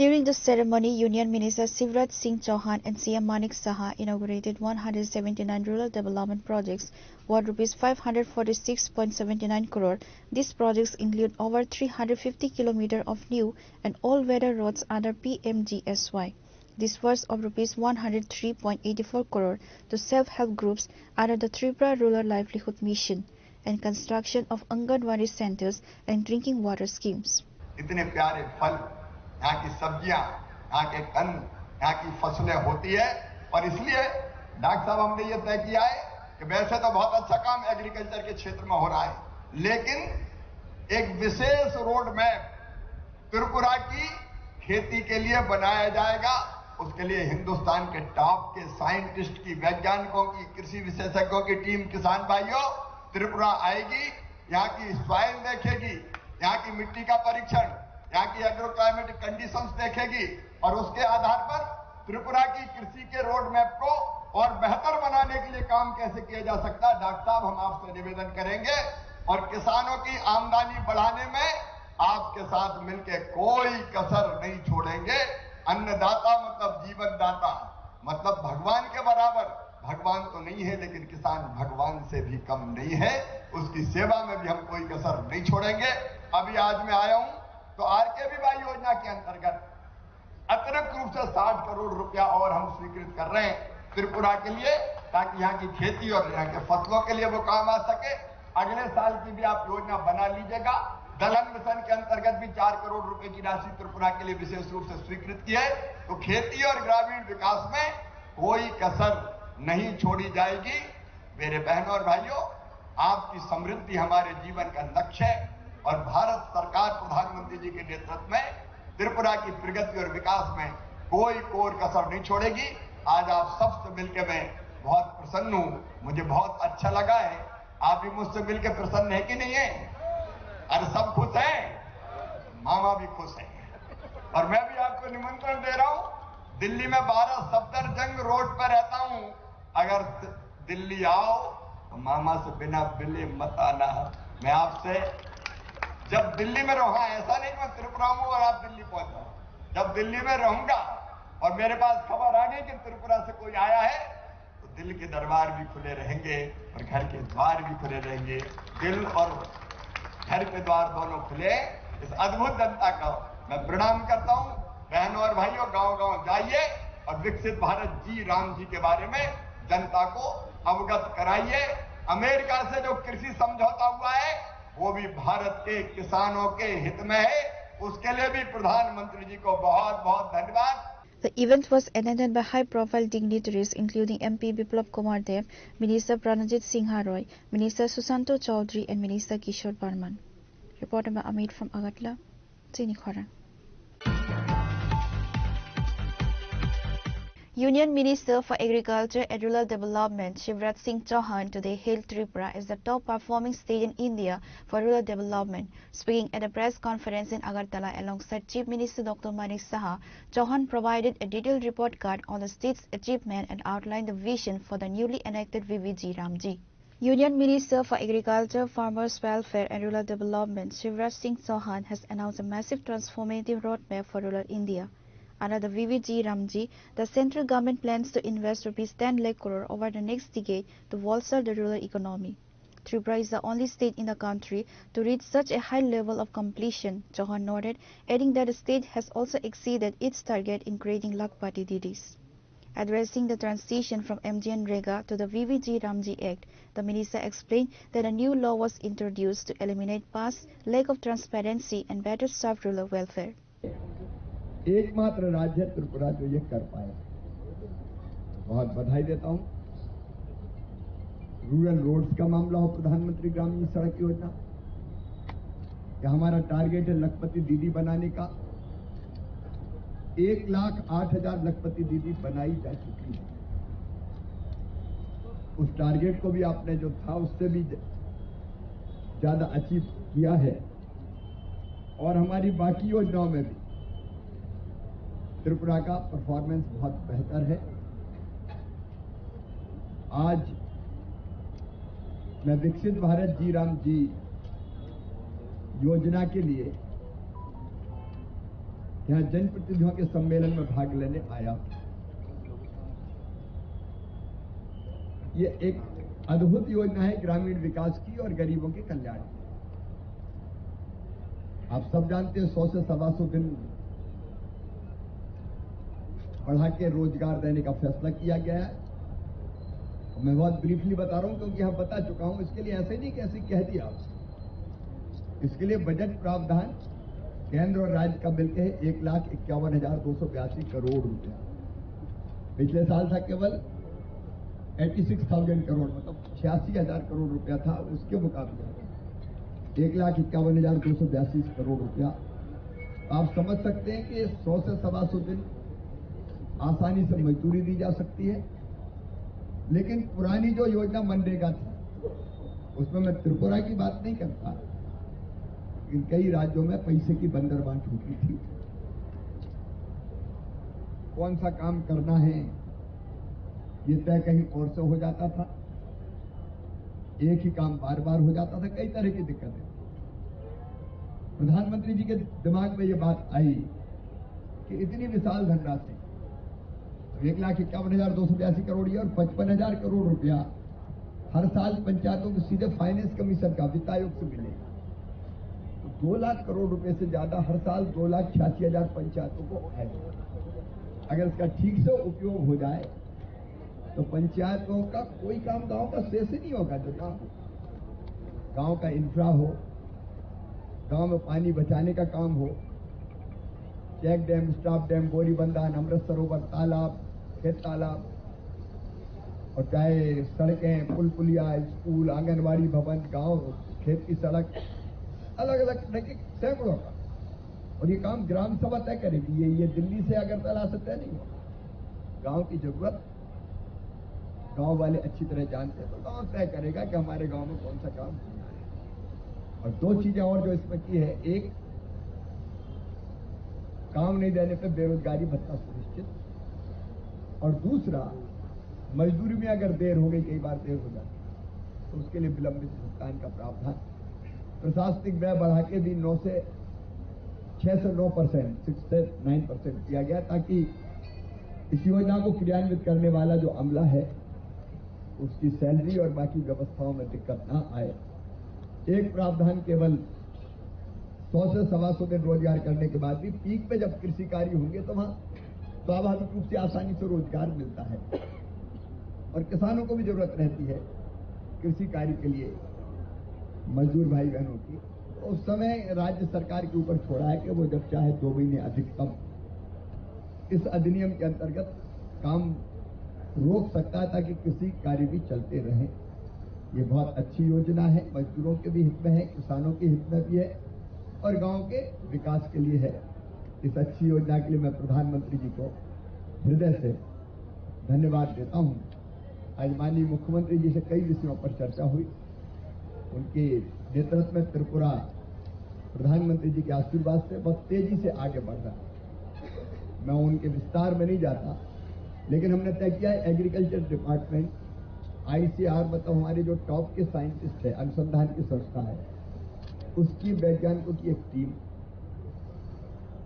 During the ceremony, Union Minister Shivraj Singh Chauhan and C M Manik Saha inaugurated one hundred seventy-nine rural development projects worth rupees five hundred forty-six point seventy-nine crore. These projects include over three hundred fifty kilometer of new and all-weather roads under P M G S Y, disburse of rupees one hundred three point eight four crore to self-help groups under the Tripura Rural Livelihood Mission, and construction of Anganwadi centers and drinking water schemes. इतने प्यारे फल, यहाँ की सब्जियां, यहाँ के कंद, यहाँ की फसलें होती है। और इसलिए डॉक्टर साहब, हमने ये तय किया है कि वैसे तो बहुत अच्छा काम एग्रीकल्चर के क्षेत्र में हो रहा है, लेकिन एक विशेष रोड मैप त्रिपुरा की खेती के लिए बनाया जाएगा। उसके लिए हिंदुस्तान के टॉप के साइंटिस्ट की, वैज्ञानिकों की, कृषि विशेषज्ञों की टीम, किसान भाइयों, त्रिपुरा आएगी, यहाँ की सॉइल देखेगी, यहाँ की मिट्टी का परीक्षण, यहाँ की एग्रो क्लाइमेटिक कंडीशंस देखेगी और उसके आधार पर त्रिपुरा की कृषि के रोड मैप को और बेहतर बनाने के लिए काम कैसे किया जा सकता है। डॉक्टर साहब, हम आपसे निवेदन करेंगे और किसानों की आमदनी बढ़ाने में आपके साथ मिलके कोई कसर नहीं छोड़ेंगे। अन्नदाता मतलब जीवन दाता, मतलब भगवान के बराबर। भगवान तो नहीं है, लेकिन किसान भगवान से भी कम नहीं है। उसकी सेवा में भी हम कोई कसर नहीं छोड़ेंगे। अभी आज मैं आया हूं तो आरकेवीवाई योजना के अंतर्गत अतिरिक्त रूप से साठ करोड़ रुपया और हम स्वीकृत कर रहे हैं त्रिपुरा के लिए, ताकि यहाँ की खेती और यहाँ के फसलों के लिए वो काम आ सके। अगले साल की भी आप योजना बना लीजिएगा। दलहन मिशन के अंतर्गत भी चार करोड़ रुपए की राशि त्रिपुरा के लिए विशेष रूप से स्वीकृत की है। तो खेती और ग्रामीण विकास में कोई कसर नहीं छोड़ी जाएगी। मेरे बहनों और भाइयों, आपकी समृद्धि हमारे जीवन का लक्ष्य है और भारत सरकार प्रधानमंत्री जी के नेतृत्व में त्रिपुरा की प्रगति और विकास में कोई कोर कसर नहीं छोड़ेगी। आज आप सबसे मिलकर मैं बहुत प्रसन्न हूँ, मुझे बहुत अच्छा लगा है। आप भी मुझसे मिलकर प्रसन्न है कि नहीं है? अरे, सब खुश हैं, मामा भी खुश हैं। और मैं भी आपको निमंत्रण दे रहा हूँ, दिल्ली में बारह सफदरजंग रोड पर रहता हूँ। अगर दिल्ली आओ तो मामा से बिना मिले मत आना। मैं आपसे, जब दिल्ली में रहूंगा, ऐसा नहीं कि मैं त्रिपुरा हूँ और आप दिल्ली पहुंच जाओ। जब दिल्ली में रहूंगा और मेरे पास खबर आ गई कि त्रिपुरा से कोई आया है, तो दिल के दरबार भी खुले रहेंगे और घर के द्वार भी खुले रहेंगे। दिल और घर के द्वार दोनों खुले। इस अद्भुत जनता का मैं प्रणाम करता हूँ। बहनों और भाइयों, गांव-गांव जाइए और विकसित भारत जी राम जी के बारे में जनता को अवगत कराइए। अमेरिका से जो कृषि समझौता हुआ है, वो भी भारत के किसानों के हित में है। उसके लिए भी प्रधानमंत्री जी को बहुत-बहुत धन्यवाद। The event was attended by high-profile dignitaries including M P Biplab Kumar Deb, Minister Pranajit Singha Roy, Minister Susanto Chowdhury and Minister Kishore Barman. Reported by Amit from Agartala. Chini khorang. Union Minister for Agriculture and Rural Development Shivraj Singh Chauhan today hailed Tripura as the top performing state in India for rural development. Speaking at a press conference in Agartala alongside Chief Minister Doctor Manik Saha, Chauhan provided a detailed report card on the state's achievement and outlined the vision for the newly enacted V V G Ramji. Union Minister for Agriculture, Farmers Welfare and Rural Development Shivraj Singh Chauhan has announced a massive transformative roadmap for rural India. Under the V V G Ramji, the central government plans to invest rupees ten lakh crore over the next decade to bolster the rural economy. Tripura is the only state in the country to reach such a high level of completion, Chauhan noted, adding that the state has also exceeded its target in creating Lakhpati Didis. Addressing the transition from MGNREGA to the VVG Ramji Act, the minister explained that a new law was introduced to eliminate past lack of transparency and better serve rural welfare. एकमात्र राज्य त्रिपुरा जो ये कर पाया। बहुत बधाई देता हूँ। रूरल रोड्स का मामला हो, प्रधानमंत्री ग्रामीण सड़क योजना, कि हमारा टारगेट है लखपति दीदी बनाने का। एक लाख आठ हजार लखपति दीदी बनाई जा चुकी है। उस टारगेट को भी आपने जो था उससे भी ज-, ज्यादा अचीव किया है। और हमारी बाकी योजनाओं में भी त्रिपुरा का परफॉर्मेंस बहुत बेहतर है। आज मैं विकसित भारत जी राम जी योजना के लिए यहाँ जनप्रतिनिधियों के सम्मेलन में भाग लेने आया। ये एक अद्भुत योजना है ग्रामीण विकास की और गरीबों के कल्याण की। आप सब जानते हैं, सौ से सवा सौ दिन बढ़ा के रोजगार देने का फैसला किया गया है। मैं बहुत ब्रीफली बता रहा हूँ क्योंकि यहाँ बता चुका हूँ, इसके लिए ऐसे नहीं कि ऐसे कह दिया आपसे। इसके लिए बजट प्रावधान केंद्र और राज्य का मिलकर है एक लाख इक्यावन हजार दो सौ बयासी करोड़ रुपया। पिछले साल था केवल एटी सिक्स थाउजेंड करोड़, मतलब छियासी हजार करोड़ रुपया था, उसके मुकाबले एक लाख इक्यावन हजार दो सौ बयासी करोड़ रुपया। आप समझ सकते हैं कि सौ से सवा सौ दिन आसानी से मजदूरी दी जा सकती है, लेकिन पुरानी जो योजना मनरेगा थी, उसमें मैं त्रिपुरा की बात नहीं करता, लेकिन कई राज्यों में पैसे की बंदरबांट होती थी। कौन सा काम करना है, ये तय कहीं और से हो जाता था, एक ही काम बार बार हो जाता था, कई तरह की दिक्कतें। प्रधानमंत्री जी के दिमाग में ये बात आई कि इतनी विशाल धनराशि, एक लाख इक्यावन हजार दो सौ बयासी करोड़ ये और पचपन हजार करोड़ रुपया हर साल पंचायतों को सीधे फाइनेंस कमीशन का, वित्त आयोग से मिलेगा। तो दो लाख करोड़ रुपए से ज्यादा हर साल दो लाख छियासी हजार पंचायतों को आएगा। अगर इसका ठीक से उपयोग हो जाए तो पंचायतों का कोई काम गांव का शेष ही नहीं होगा। जो काम गांव का इंफ्रा हो, गांव में पानी बचाने का काम हो, चेक डैम, स्टॉप डैम, बोरीबंदर, अमृत सरोवर, तालाब, खेत तालाब, और चाहे सड़कें, पुल पुलिया, स्कूल, आंगनवाड़ी भवन, गांव, खेत की सड़क, अलग अलग तरह के सैकड़ों का। और ये काम ग्राम सभा तय करेगी। ये, ये दिल्ली से अगरतला से तय नहीं होगा। गांव की जरूरत गांव वाले अच्छी तरह जानते हैं, तो गांव तय करेगा कि हमारे गांव में कौन सा काम करना है। और दो चीजें और जो इसमें की है, एक, काम नहीं देने पे बेरोजगारी भत्ता सुनिश्चित, और दूसरा, मजदूरी में अगर देर हो गई, कई बार देर हो जाती है, तो उसके लिए विलंबित भुगतान का प्रावधान। प्रशासनिक व्यय बढ़ा के भी नौ से, छह से नौ परसेंट, सिक्स से नाइन परसेंट किया गया, ताकि इस योजना को क्रियान्वित करने वाला जो अमला है, उसकी सैलरी और बाकी व्यवस्थाओं में दिक्कत ना आए। एक प्रावधान केवल सौ से सवा सौ दिन रोजगार करने के बाद भी पीक पे जब कृषि कार्य होंगे तो वहाँ स्वाभाविक रूप से आसानी से रोजगार मिलता है और किसानों को भी जरूरत रहती है कृषि कार्य के लिए मजदूर भाई बहनों की। तो उस समय राज्य सरकार के ऊपर छोड़ा है कि वो जब चाहे दो महीने अधिकतम इस अधिनियम के अंतर्गत काम रोक सकता है ताकि कृषि कार्य भी चलते रहें। ये बहुत अच्छी योजना है, मजदूरों के भी हित में है, किसानों के हित में भी है और गांव के विकास के लिए है। इस अच्छी योजना के लिए मैं प्रधानमंत्री जी को हृदय से धन्यवाद देता हूँ। आज माननीय मुख्यमंत्री जी से कई विषयों पर चर्चा हुई। उनके नेतृत्व में त्रिपुरा प्रधानमंत्री जी के आशीर्वाद से बहुत तेजी से आगे बढ़ रहा है। मैं उनके विस्तार में नहीं जाता, लेकिन हमने तय किया है, एग्रीकल्चर डिपार्टमेंट, आईसीएआर, मतलब हमारे जो टॉप के साइंटिस्ट है, अनुसंधान की संस्था है, उसकी वैज्ञानिकों की एक टीम,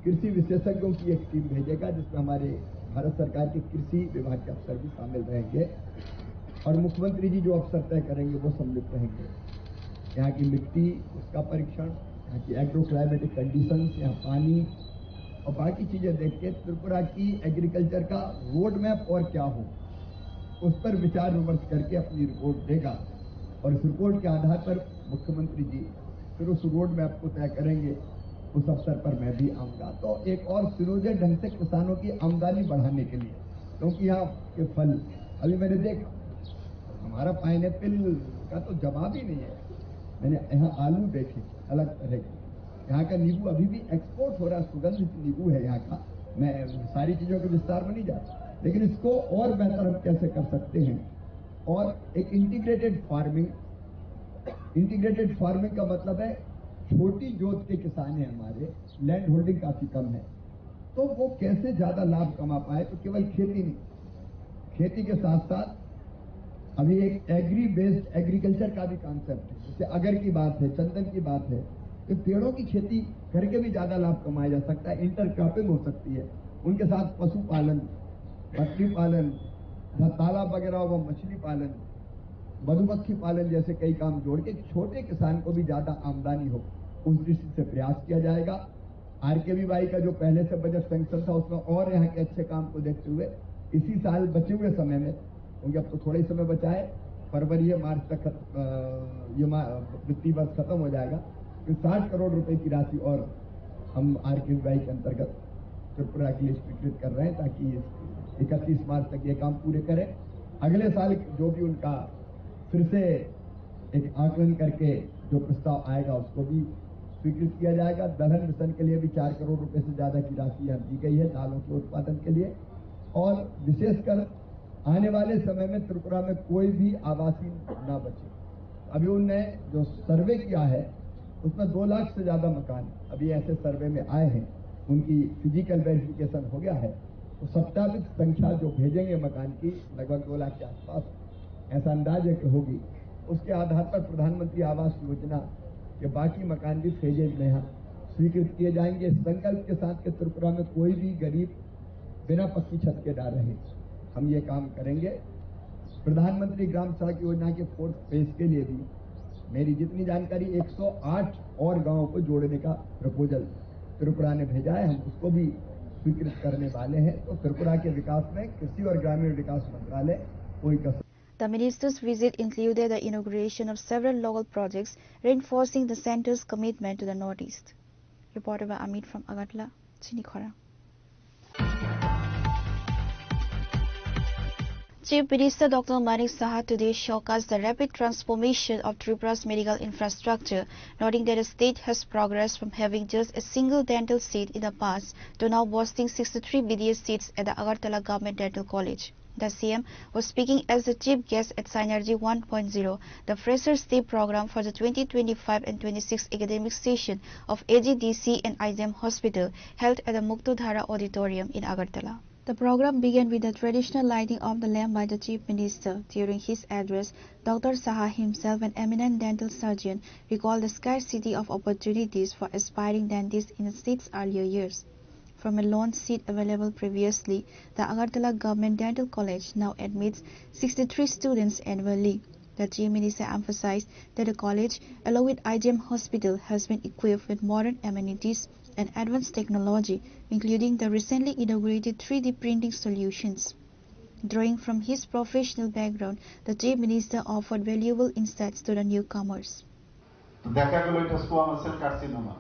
कृषि विशेषज्ञों की एक टीम भेजेगा, जिसमें हमारे भारत सरकार के कृषि विभाग के अफसर भी शामिल रहेंगे और मुख्यमंत्री जी जो अफसर तय करेंगे, वो सम्मिलित रहेंगे। यहाँ की मिट्टी, उसका परीक्षण, यहाँ की एग्रो क्लाइमेटिक कंडीशंस, यहाँ पानी और बाकी चीजें देख के त्रिपुरा की एग्रीकल्चर का रोड मैप और क्या हो, उस पर विचार विमर्श करके अपनी रिपोर्ट देगा और इस रिपोर्ट के आधार पर मुख्यमंत्री जी फिर उस रोड मैप को तय करेंगे। उस अवसर पर मैं भी आऊंगा, तो एक और सुनियोजित ढंग से किसानों की आमदनी बढ़ाने के लिए, क्योंकि यहाँ के फल अभी मैंने देखा, हमारा पाइनएप्पल का तो जवाब ही नहीं है। मैंने यहाँ आलू देखे अलग तरह के, यहाँ का नींबू अभी भी एक्सपोर्ट हो रहा है, सुगंधित नींबू है यहाँ का। मैं सारी चीजों के विस्तार में नहीं जाता, लेकिन इसको और बेहतर हम कैसे कर सकते हैं। और एक इंटीग्रेटेड फार्मिंग, इंटीग्रेटेड फार्मिंग का मतलब है छोटी जोत के किसान हैं हमारे, लैंड होल्डिंग काफी कम है, तो वो कैसे ज्यादा लाभ कमा पाए। तो केवल खेती नहीं, खेती के साथ साथ अभी एक एग्री बेस्ड एग्रीकल्चर का भी कॉन्सेप्ट है। जैसे अगर की बात है, चंदन की बात है, तो पेड़ों की खेती करके भी ज्यादा लाभ कमाया जा सकता है, इंटर क्रॉपिंग हो सकती है। उनके साथ पशुपालन, बकरी पालन, जहाँ तालाब वगैरह होगा, मछली पालन, मधुमक्खी पालन जैसे कई काम जोड़ के छोटे किसान को भी ज्यादा आमदनी हो, उस दृष्टि से प्रयास किया जाएगा। आरकेवी बाई का जो पहले से बजट सैंक्शन था, उसमें और यहाँ के अच्छे काम को देखते हुए इसी साल बचे हुए समय में, क्योंकि अब तो थोड़ा ही समय बचा है, फरवरी या मार्च तक खत-, अ, ये मा-, वित्तीय वर्ष खत्म हो जाएगा, तो साठ करोड़ रुपए की राशि और हम आरकेवी बाई के अंतर्गत त्रिपुरा के लिए स्वीकृत कर रहे हैं, ताकि इकतीस मार्च तक ये काम पूरे करें। अगले साल जो भी उनका फिर से एक आकलन करके जो प्रस्ताव आएगा, उसको भी स्वीकृत किया जाएगा। दलहन मिशन के लिए भी चार करोड़ रुपए से ज्यादा की राशि यहाँ दी गई है दालों के उत्पादन के लिए। और विशेषकर आने वाले समय में त्रिपुरा में कोई भी आवासीय ना बचे। अभी उनने जो सर्वे किया है, उसमें दो लाख से ज्यादा मकान अभी ऐसे सर्वे में आए हैं, उनकी फिजिकल वेरिफिकेशन हो गया है। तो सत्यापित संख्या जो भेजेंगे मकान की, लगभग दो लाख के आसपास, ऐसा अंदाज है कि होगी। उसके आधार पर प्रधानमंत्री आवास योजना के बाकी मकान भी फेजेज में यहाँ स्वीकृत किए जाएंगे। इस संकल्प के साथ कि त्रिपुरा में कोई भी गरीब बिना पक्की छत के ना रहे, हम ये काम करेंगे। प्रधानमंत्री ग्राम सड़क योजना के फोर्थ फेज के लिए भी मेरी जितनी जानकारी, एक सौ आठ और गांवों को जोड़ने का प्रपोजल त्रिपुरा ने भेजा है, हम उसको भी स्वीकृत करने वाले हैं। तो त्रिपुरा के विकास में कृषि और ग्रामीण विकास मंत्रालय कोई कसर The minister's visit included the inauguration of several local projects, reinforcing the centre's commitment to the Northeast. Reported by Amit from Agartala, Chini Khorang. Chief Minister Doctor Manik Saha today showcased the rapid transformation of Tripura's medical infrastructure, noting that the state has progressed from having just a single dental seat in the past to now boasting sixty-three B D S seats at the Agartala Government Dental College. The C M was speaking as the chief guest at Synergy one point zero, the Freshers' Day program for the twenty twenty-five and twenty-six academic session of A G D C and I G M Hospital, held at the Muktodhara Auditorium in Agartala. The program began with the traditional lighting of the lamp by the Chief Minister. During his address, Doctor Saha himself, an eminent dental surgeon, recalled the scarcity of opportunities for aspiring dentists in the state's earlier years. from a lone seat available previously. The Agartala Government Dental College now admits sixty-three students annually. The Chief Minister emphasized that the college, along with I G M Hospital, has been equipped with modern amenities and advanced technology, including the recently inaugurated three D printing solutions. Drawing from his professional background, the Chief Minister offered valuable insights to the newcomers. তো দেখা গেল এটা squamous cell carcinoma.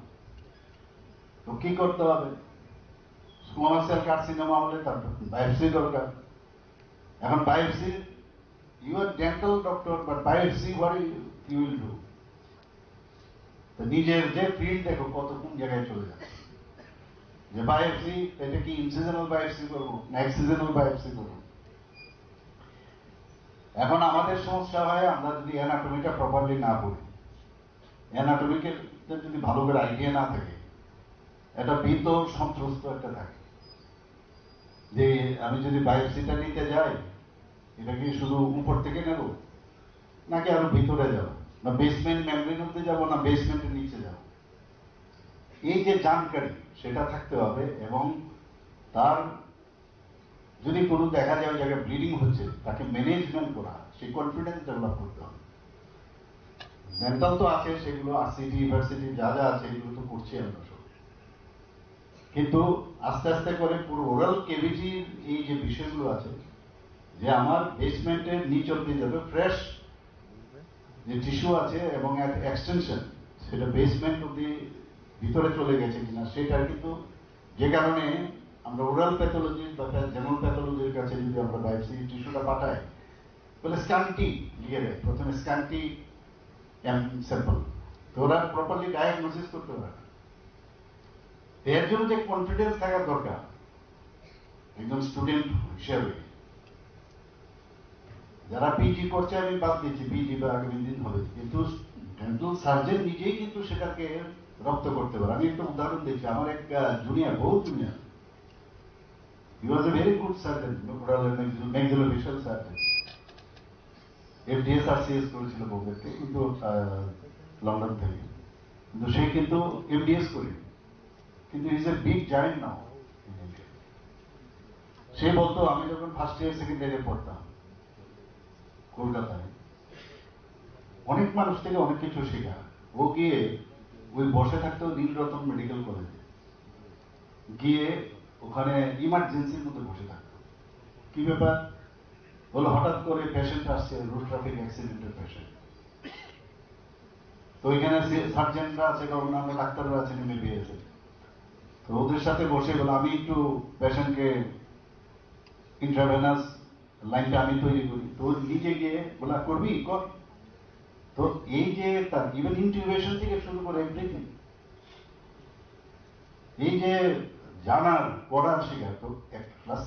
তো কি করতে হবে? Squamous cell carcinoma হলে তার বায়োপসি দরকার। এখন biopsy, you are dental doctor, but biopsy what you will do? তো নিজের যে ফিল্ড দেখো কত কোন জায়গায় চলে যাচ্ছে। যে বায়োপসি, এটা কি ইনসিজনাল বায়োপসি করবো না এক্সিজনাল বায়োপসি করবো? এখন আমাদের সমস্যা হয় আমরা যদি অ্যানাটমিটা প্রপারলি না পড়ি, অ্যানাটমিকে যদি ভালো করে আইডিয়া না থাকে, এটা ভীত সন্ত্রস্ত একটা থাকে যে আমি যদি বায়োপসিটা নিতে যাই, এটা কি শুধু উপর থেকে নেব নাকি আরো ভিতরে যাব, না বেসমেন্ট মেমব্রেন অব্দি যাব না বেসমেন্টের নিচে যাব। এই যে জানকারি সেটা থাকতে হবে এবং তার যদি কোনো দেখা যায় ওই জায়গায় ব্লিডিং হচ্ছে, তাকে ম্যানেজমেন্ট করা, সেই কনফিডেন্স ডেভেলপ করতে হবে। ডেন্টাল তো আছে, সেগুলো আরসিটি, ইউনিভার্সিটি যা যা আছে এগুলো তো করছি আমরা সব। কিন্তু আস্তে আস্তে করে পুরো ওরাল কেভিটির এই যে বিষয়গুলো আছে, যে আমার বেসমেন্টের নিচ অব্দি যাবে ফ্রেশ যে টিস্যু আছে এবং এক্সটেনশন, সেটা বেসমেন্ট অব্দি ভিতরে চলে গেছে কিনা সেটা কিন্তু, যে কারণে আমরা ওরাল প্যাথোলজি বা জেনারেল প্যাথোলজির কাছে যদি আমরা বায়োপসি টিস্যুটা পাঠাই, বলে স্ক্যান্টি লিখে দেয়, প্রথমে স্ক্যান্টি স্যাম্পল। তো ওরা প্রপারলি ডায়াগনোসিস করতে পারে না। তো এর জন্য যে কনফিডেন্স থাকা দরকার একজন স্টুডেন্ট হিসেবে, যারা পিজি করছে আমি বাদ দিচ্ছি, পিজি বা আগামী দিন হবে, কিন্তু ডেন্টাল সার্জন নিজেই কিন্তু সেটাকে রপ্ত করতে পারে। আমি একটা উদাহরণ দিচ্ছি, আমার এক জুনিয়র, বহুত junior, he was a very good surgeon, maxillofacial surgeon। এফডিএস আর সিএস করেছিল বোম্বেতে, কিন্তু আহ, লন্ডন থেকে। কিন্তু সে কিন্তু এমডিএস করে, কিন্তু he is a big giant now in India। সে বলতো, আমি যখন ফার্স্ট ইয়ার সেকেন্ড ইয়ারে পড়তাম কলকাতায়, অনেক মানুষ থেকে অনেক কিছু শেখা। ও গিয়ে ওই বসে থাকতো নীলরতন মেডিকেল কলেজে, গিয়ে ওখানে ইমার্জেন্সির মধ্যে বসে থাকতো। কি ব্যাপার? বলে, হঠাৎ করে পেশেন্ট আসছে, রোড ট্রাফিক অ্যাক্সিডেন্টের পেশেন্ট। তো এখানে সার্জনরা আছে বা অন্যান্য ডাক্তাররা আছেন, এমবিবিএস এর। তো ওদের সাথে বসে বলে, আমি একটু পেশেন্টকে ইন্ট্রাভেনাস লাইনটা আমি তৈরি করি। তো ও নিজে গিয়ে বলে, করবি, কর। তো এই যে তার ইভেন ইন্টিউবেশন থেকে শুরু করে এভরিথিং, এই যে জানার, করার, শেখার, তো এক ক্লাস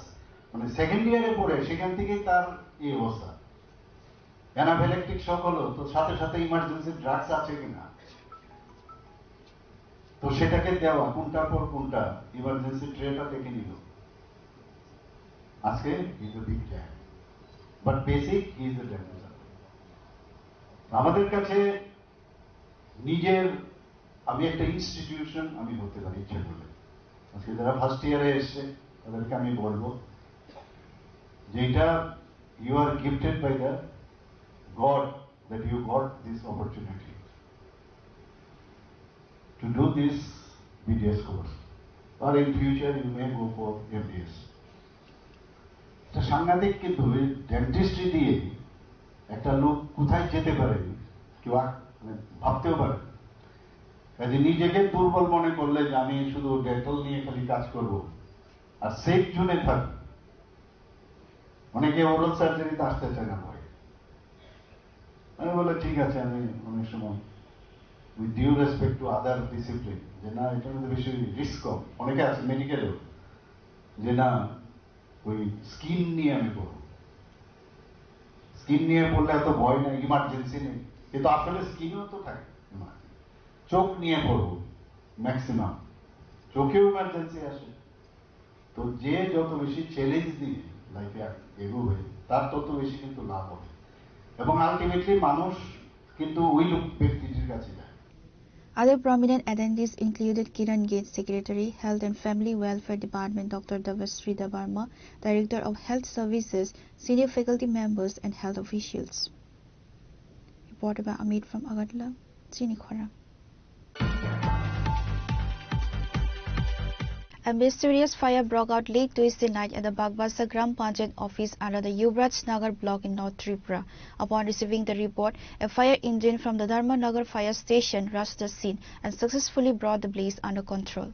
মানে সেকেন্ড ইয়ারে পড়ে সেখান থেকেই তার এই অবস্থা। অ্যানাফিল্যাক্টিক শক হলো, তো সাথে সাথে ইমার্জেন্সি ড্রাগস আছে কিনা, তো সেটাকে দেওয়া, কোনটার পর কোনটা, ইমার্জেন্সি ট্রেটা দেখে নিল। আজকে he is a big giant, but basic he is a dental surgeon। আমাদের কাছে নিজের, আমি একটা ইনস্টিটিউশন আমি হতে পারি ইচ্ছে করলে। আজকে যারা ফার্স্ট ইয়ারে এসছে তাদেরকে আমি বলবো যে এটা, you are gifted by the God that you got this opportunity to do this BDS course, or in future you may go for MDS. এটা সাংঘাতিক, কিন্তু এই ডেন্টিস্ট্রি দিয়ে একটা লোক কোথায় যেতে পারে কেউ আ-, মানে ভাবতেও পারে না। কাজে নিজেকে দুর্বল মনে করলে যে আমি শুধু ডেন্টাল নিয়ে খালি কাজ করব আর সেফ জোনে থাকবো, অনেকে ওরাল সার্জারিতে আসতে চায় না ভয়ে। আমি বলে, ঠিক আছে, আমি অনেক সময় with due respect to other discipline, যে না, এটার মধ্যে বেশি রিস্ক কম। অনেকে আছে মেডিকেলেও যে না, ওই স্কিন নিয়ে আমি পড়ব, স্কিন নিয়ে পড়লে এত ভয় নাই, ইমার্জেন্সি নেই, কিন্তু আসলে স্কিনও তো থাকে ইমার্জেন্সি। চোখ নিয়ে পড়ব ম্যাক্সিমাম, চোখেও ইমার্জেন্সি আসে। তো যে যত বেশি চ্যালেঞ্জ নিয়ে লাইফে এগোবে, তার তত বেশি কিন্তু লাভ হবে। এবং আলটিমেটলি মানুষ কিন্তু ওই লোক ব্যক্তিটির কাছে যায়। Other prominent attendees included Kiran Gate, Secretary, Health and Family Welfare Department, Doctor Devasri Debbarma, Director of Health Services, senior faculty members, and health officials. Reported by Amit from Agartala. Chini Khorang. A mysterious fire broke out late Tuesday night at the Bagbasa Gram Panchayat office under the Yuvraj Nagar block in North Tripura. Upon receiving the report, a fire engine from the Dharmanagar fire station rushed the scene and successfully brought the blaze under control.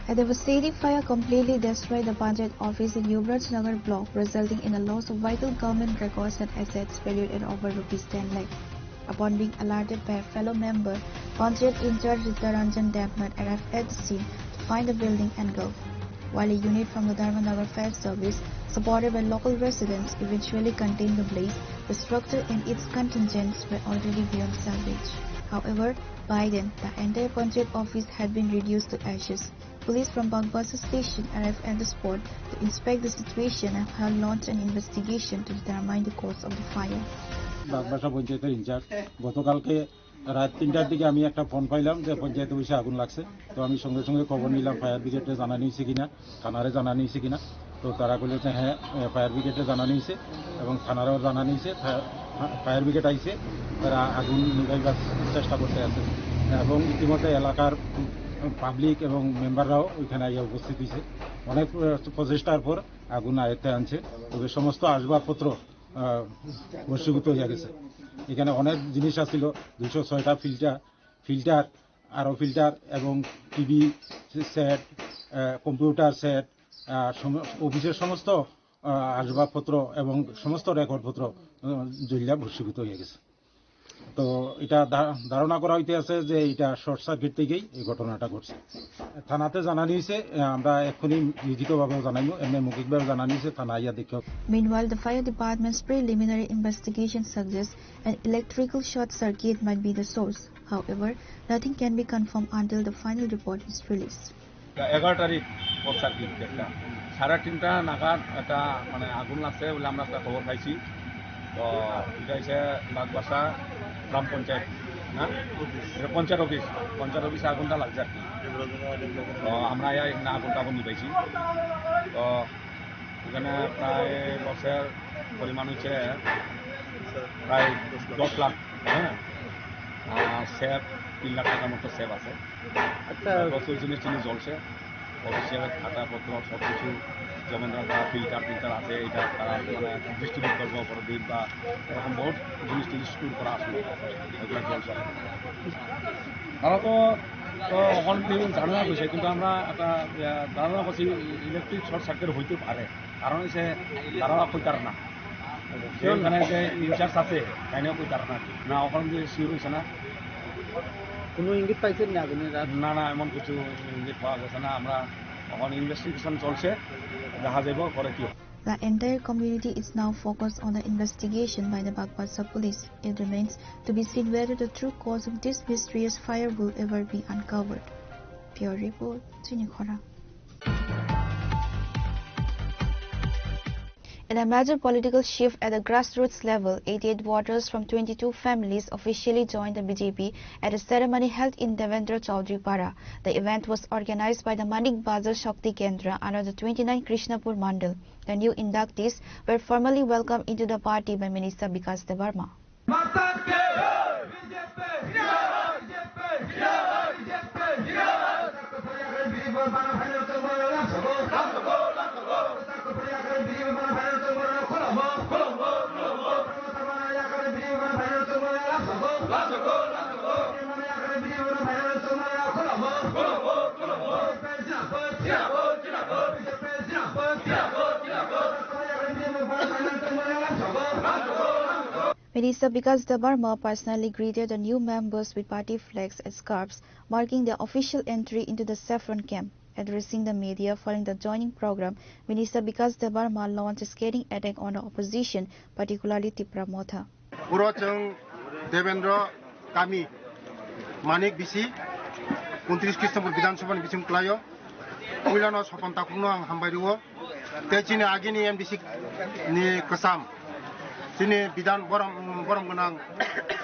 A devastating fire completely destroyed the Panchayat office in Yuvraj Nagar block, resulting in the loss of vital government records and assets valued at over rupees ten lakh. Upon being alerted by a fellow member, Panchayat in-charge Ritta Ranjan Debnath arrived at the scene to find the building engulfed. While a unit from the Dharmanagar Fire Service, supported by local residents, eventually contained the blaze, the structure and its contingents were already beyond salvage. However, by then, the entire Panchayat office had been reduced to ashes. Police from Bagbasa station arrived at the spot to inspect the situation and have launched an investigation to determine the cause of the fire. বাগবাসা পঞ্চায়েতের ইনচার্জ। গতকালকে রাত তিনটার দিকে আমি একটা ফোন পাইলাম যে পঞ্চায়েত অফিসে আগুন লাগছে। তো আমি সঙ্গে সঙ্গে খবর নিলাম, ফায়ার ব্রিগেডে জানানি হয়েছে কিনা, থানারে জানানি হয়েছে কিনা। তো তারা বলে যে হ্যাঁ, এ, ফায়ার ব্রিগেডে জানানি হয়েছে এবং থানারেও জানানি হয়েছে। ফা-, ফা-, ফায়ার ব্রিগেড আইছে, তারা আগুন নিভাইবার চেষ্টা করতে আছে এবং ইতিমধ্যে এলাকার পাবলিক এবং মেম্বাররাও ওইখানে আইয়া উপস্থিত হয়েছে। অনেক, এ, প্রচেষ্টার পর আগুন আয়ত্তে আনছে। তবে সমস্ত আসবাবপত্র, আহ, ভস্মীভূত হয়ে গেছে। এখানে অনেক জিনিস আছিল, দুইশো ছয়টা ফিল্টার, ফিল্টার, আরও ফিল্টার এবং টিভি সেট, আহ, কম্পিউটার সেট, আহ, সম-, অফিসের সমস্ত, আহ, আসবাবপত্র এবং সমস্ত রেকর্ডপত্র, আহ, জ্বলিয়া ভস্মীভূত হয়ে গেছে। তো এটা ধা-, ধারণা করা হইতে আছে যে এটা শর্ট সার্কিট থেকেই এই ঘটনাটা ঘটছে। থানাতে জানানি হয়েছে, আহ, আমরা এক্ষুনি লিখিতভাবেও জানাইব, এমনি মৌখিকভাবে জানানি হয়েছে, থানা আইয়া দেখে। Meanwhile, the fire department's preliminary investigation suggests an electrical short circuit might be the source. However, nothing can be confirmed until the final report is released. এগারো তারিখ, শর্ট সার্কিট একটা। সাড়ে তিনটা নাগাদ একটা, মানে, আগুন লাগছে বলে আমরা একটা খবর পাইছি। তো এটা হচ্ছে বাগবাসা গ্রাম পঞ্চায়েত, না? এটা পঞ্চায়েত অফিস, পঞ্চায়েত অফিসে আগুনটা লাগছে আর কি। তো আমরা এই না আগুন টাগুন নিবাইছি। তো এখানে প্রায় লসের পরিমাণ হচ্ছে প্রায় দশ লাখ, হ্যাঁ। আর সেভ তিন লাখ টাকার মতো সেভ আছে। আচ্ছা। প্রায় প্রচুর জিনিস টিনিস জ্বলছে। অফিসিয়াল খাতাপত্র সব কিছু, যেমন ধরো তারা ফিল্টার টিল্টার আছে, এটা তারা মানে ডিস্ট্রিবিউট করবো পরের দিন, বা এরকম বহুত জিনিস টিনিস স্টোর করা আসলে এগুলো জ্বলছে। তারা তো, তো অখন জানা না বিষয়, কিন্তু আমরা একটা, আহ, ধারণা করছি ইলেকট্রিক শর্ট সার্কিট হইতে পারে, কারণ হচ্ছে তারা কইতার না। যে ওখানে যে ইনচার্জ আছে, তাইনেও কই তারা না, না, ওখানে যে শিওর হয়েছে না। কোনো ইঙ্গিত পাইছেন না আপনি? না, না, এমন কিছু ইঙ্গিত পাওয়া গেছে না। আমরা এখন ইনভেস্টিগেশন চলছে, দেখা যাইব পরে কি হয়। The entire community is now focused on the investigation by the Bagbacha police. It remains to be seen whether the true cause of this mysterious fire will ever be uncovered. Bureau report, Chini Khorang. In a major political shift at the grassroots level, eighty-eight voters from twenty-two families officially joined the B J P at a ceremony held in Devendra Chaudhary Para. The event was organized by the Manik Bazar Shakti Kendra under the twenty-nine Krishnapur Mandal. The new inductees were formally welcomed into the party by Minister Bikash Debbarma. Minister Bikash Debbarma personally greeted the new members with party flags and scarves, marking their official entry into the saffron camp. Addressing the media following the joining program, Minister Bikash Debbarma launched a scathing attack on the opposition, particularly Tipra Motha. Uro chwng Devendra kami Manik bisi untris Krishnapur Bidhan Sabha ni bising kwlaio. Puilano Sopon Takhukno ang hambai rwo. Tei chini agini M D C ni kwcham, chini Bidhan borom, borom gwnang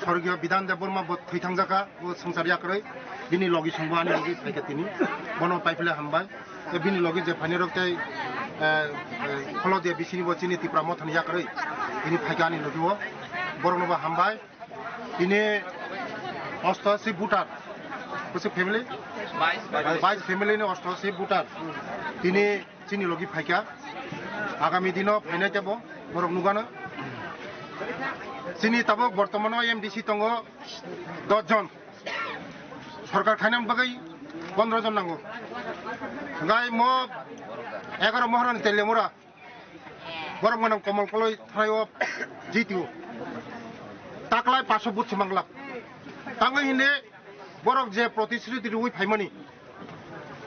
Sorgiyo Bidhan Debbarma bo thwi thangjaka, bo swngchar yakrwi. Bini logi songbo ani logi phaikha tini. Bono paiphile hambai. Tei bini logi je phainai rok tei, eh, eh, kholo je bisini bo chini Tipra Mothani yakrwi. Bini phaikha ani logi o. Borokno bo hambai. Tini osto asi voter. Kusi family? Bais family ni osto asi voter. Tini chini logi phaikha. Agami dino phainai tebo borok nugano. Chini tabuk bortomano M D C tongo dos jon. Sorkar khainani bagwi pondro jon nango. Gai mo egaro mohorani Telemura. Borok gwnang Komol Koloi thanai o jitio. Taklai paso but se manglak. Tangwi hinde borok je protisruti rwi phaimani.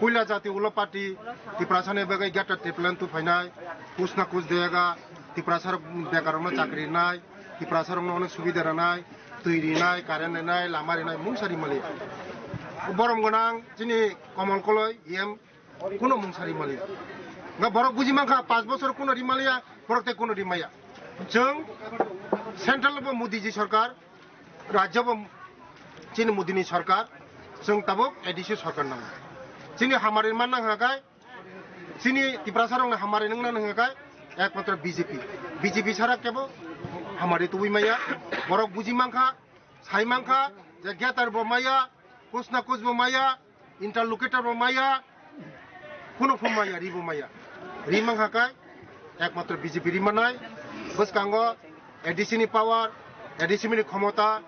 Puila jati ulo party, Tiprasani bagwi gata Triplan tu phainai, kusna kus deyaga, Tiprasa rok bekarokno chakri rinai, Tiprasa rokno onek subida rinai, twi rinai, current rinai, lama rinai, mungsa rimali. Borom gwnang chini Komol Koloi, yem kuno mungsa rimali. Nga borok buji mankha, pas bosor kuno rimaliya, borok tei kuno rimaya. Chwng central bo Modi ji sorkar, rajya bo chini Modi ni sorkar, chwng tabuk A D C sorkar nango. Chini hamari man nang hakai, chini Tiprasa rok ni hamari nang nang hakai, ekmatro B J P. B J P sara kebo hamari tuwi maya, borok buji mankha, sai mankha, je getar bo maya, kusna kus bo maya, interlocutor bo maya, kuno phum maya, ri bo maya. Ri mang hakai, ekmatro B J P ri manai, bwskango A D C ni power, A D C ni khomota,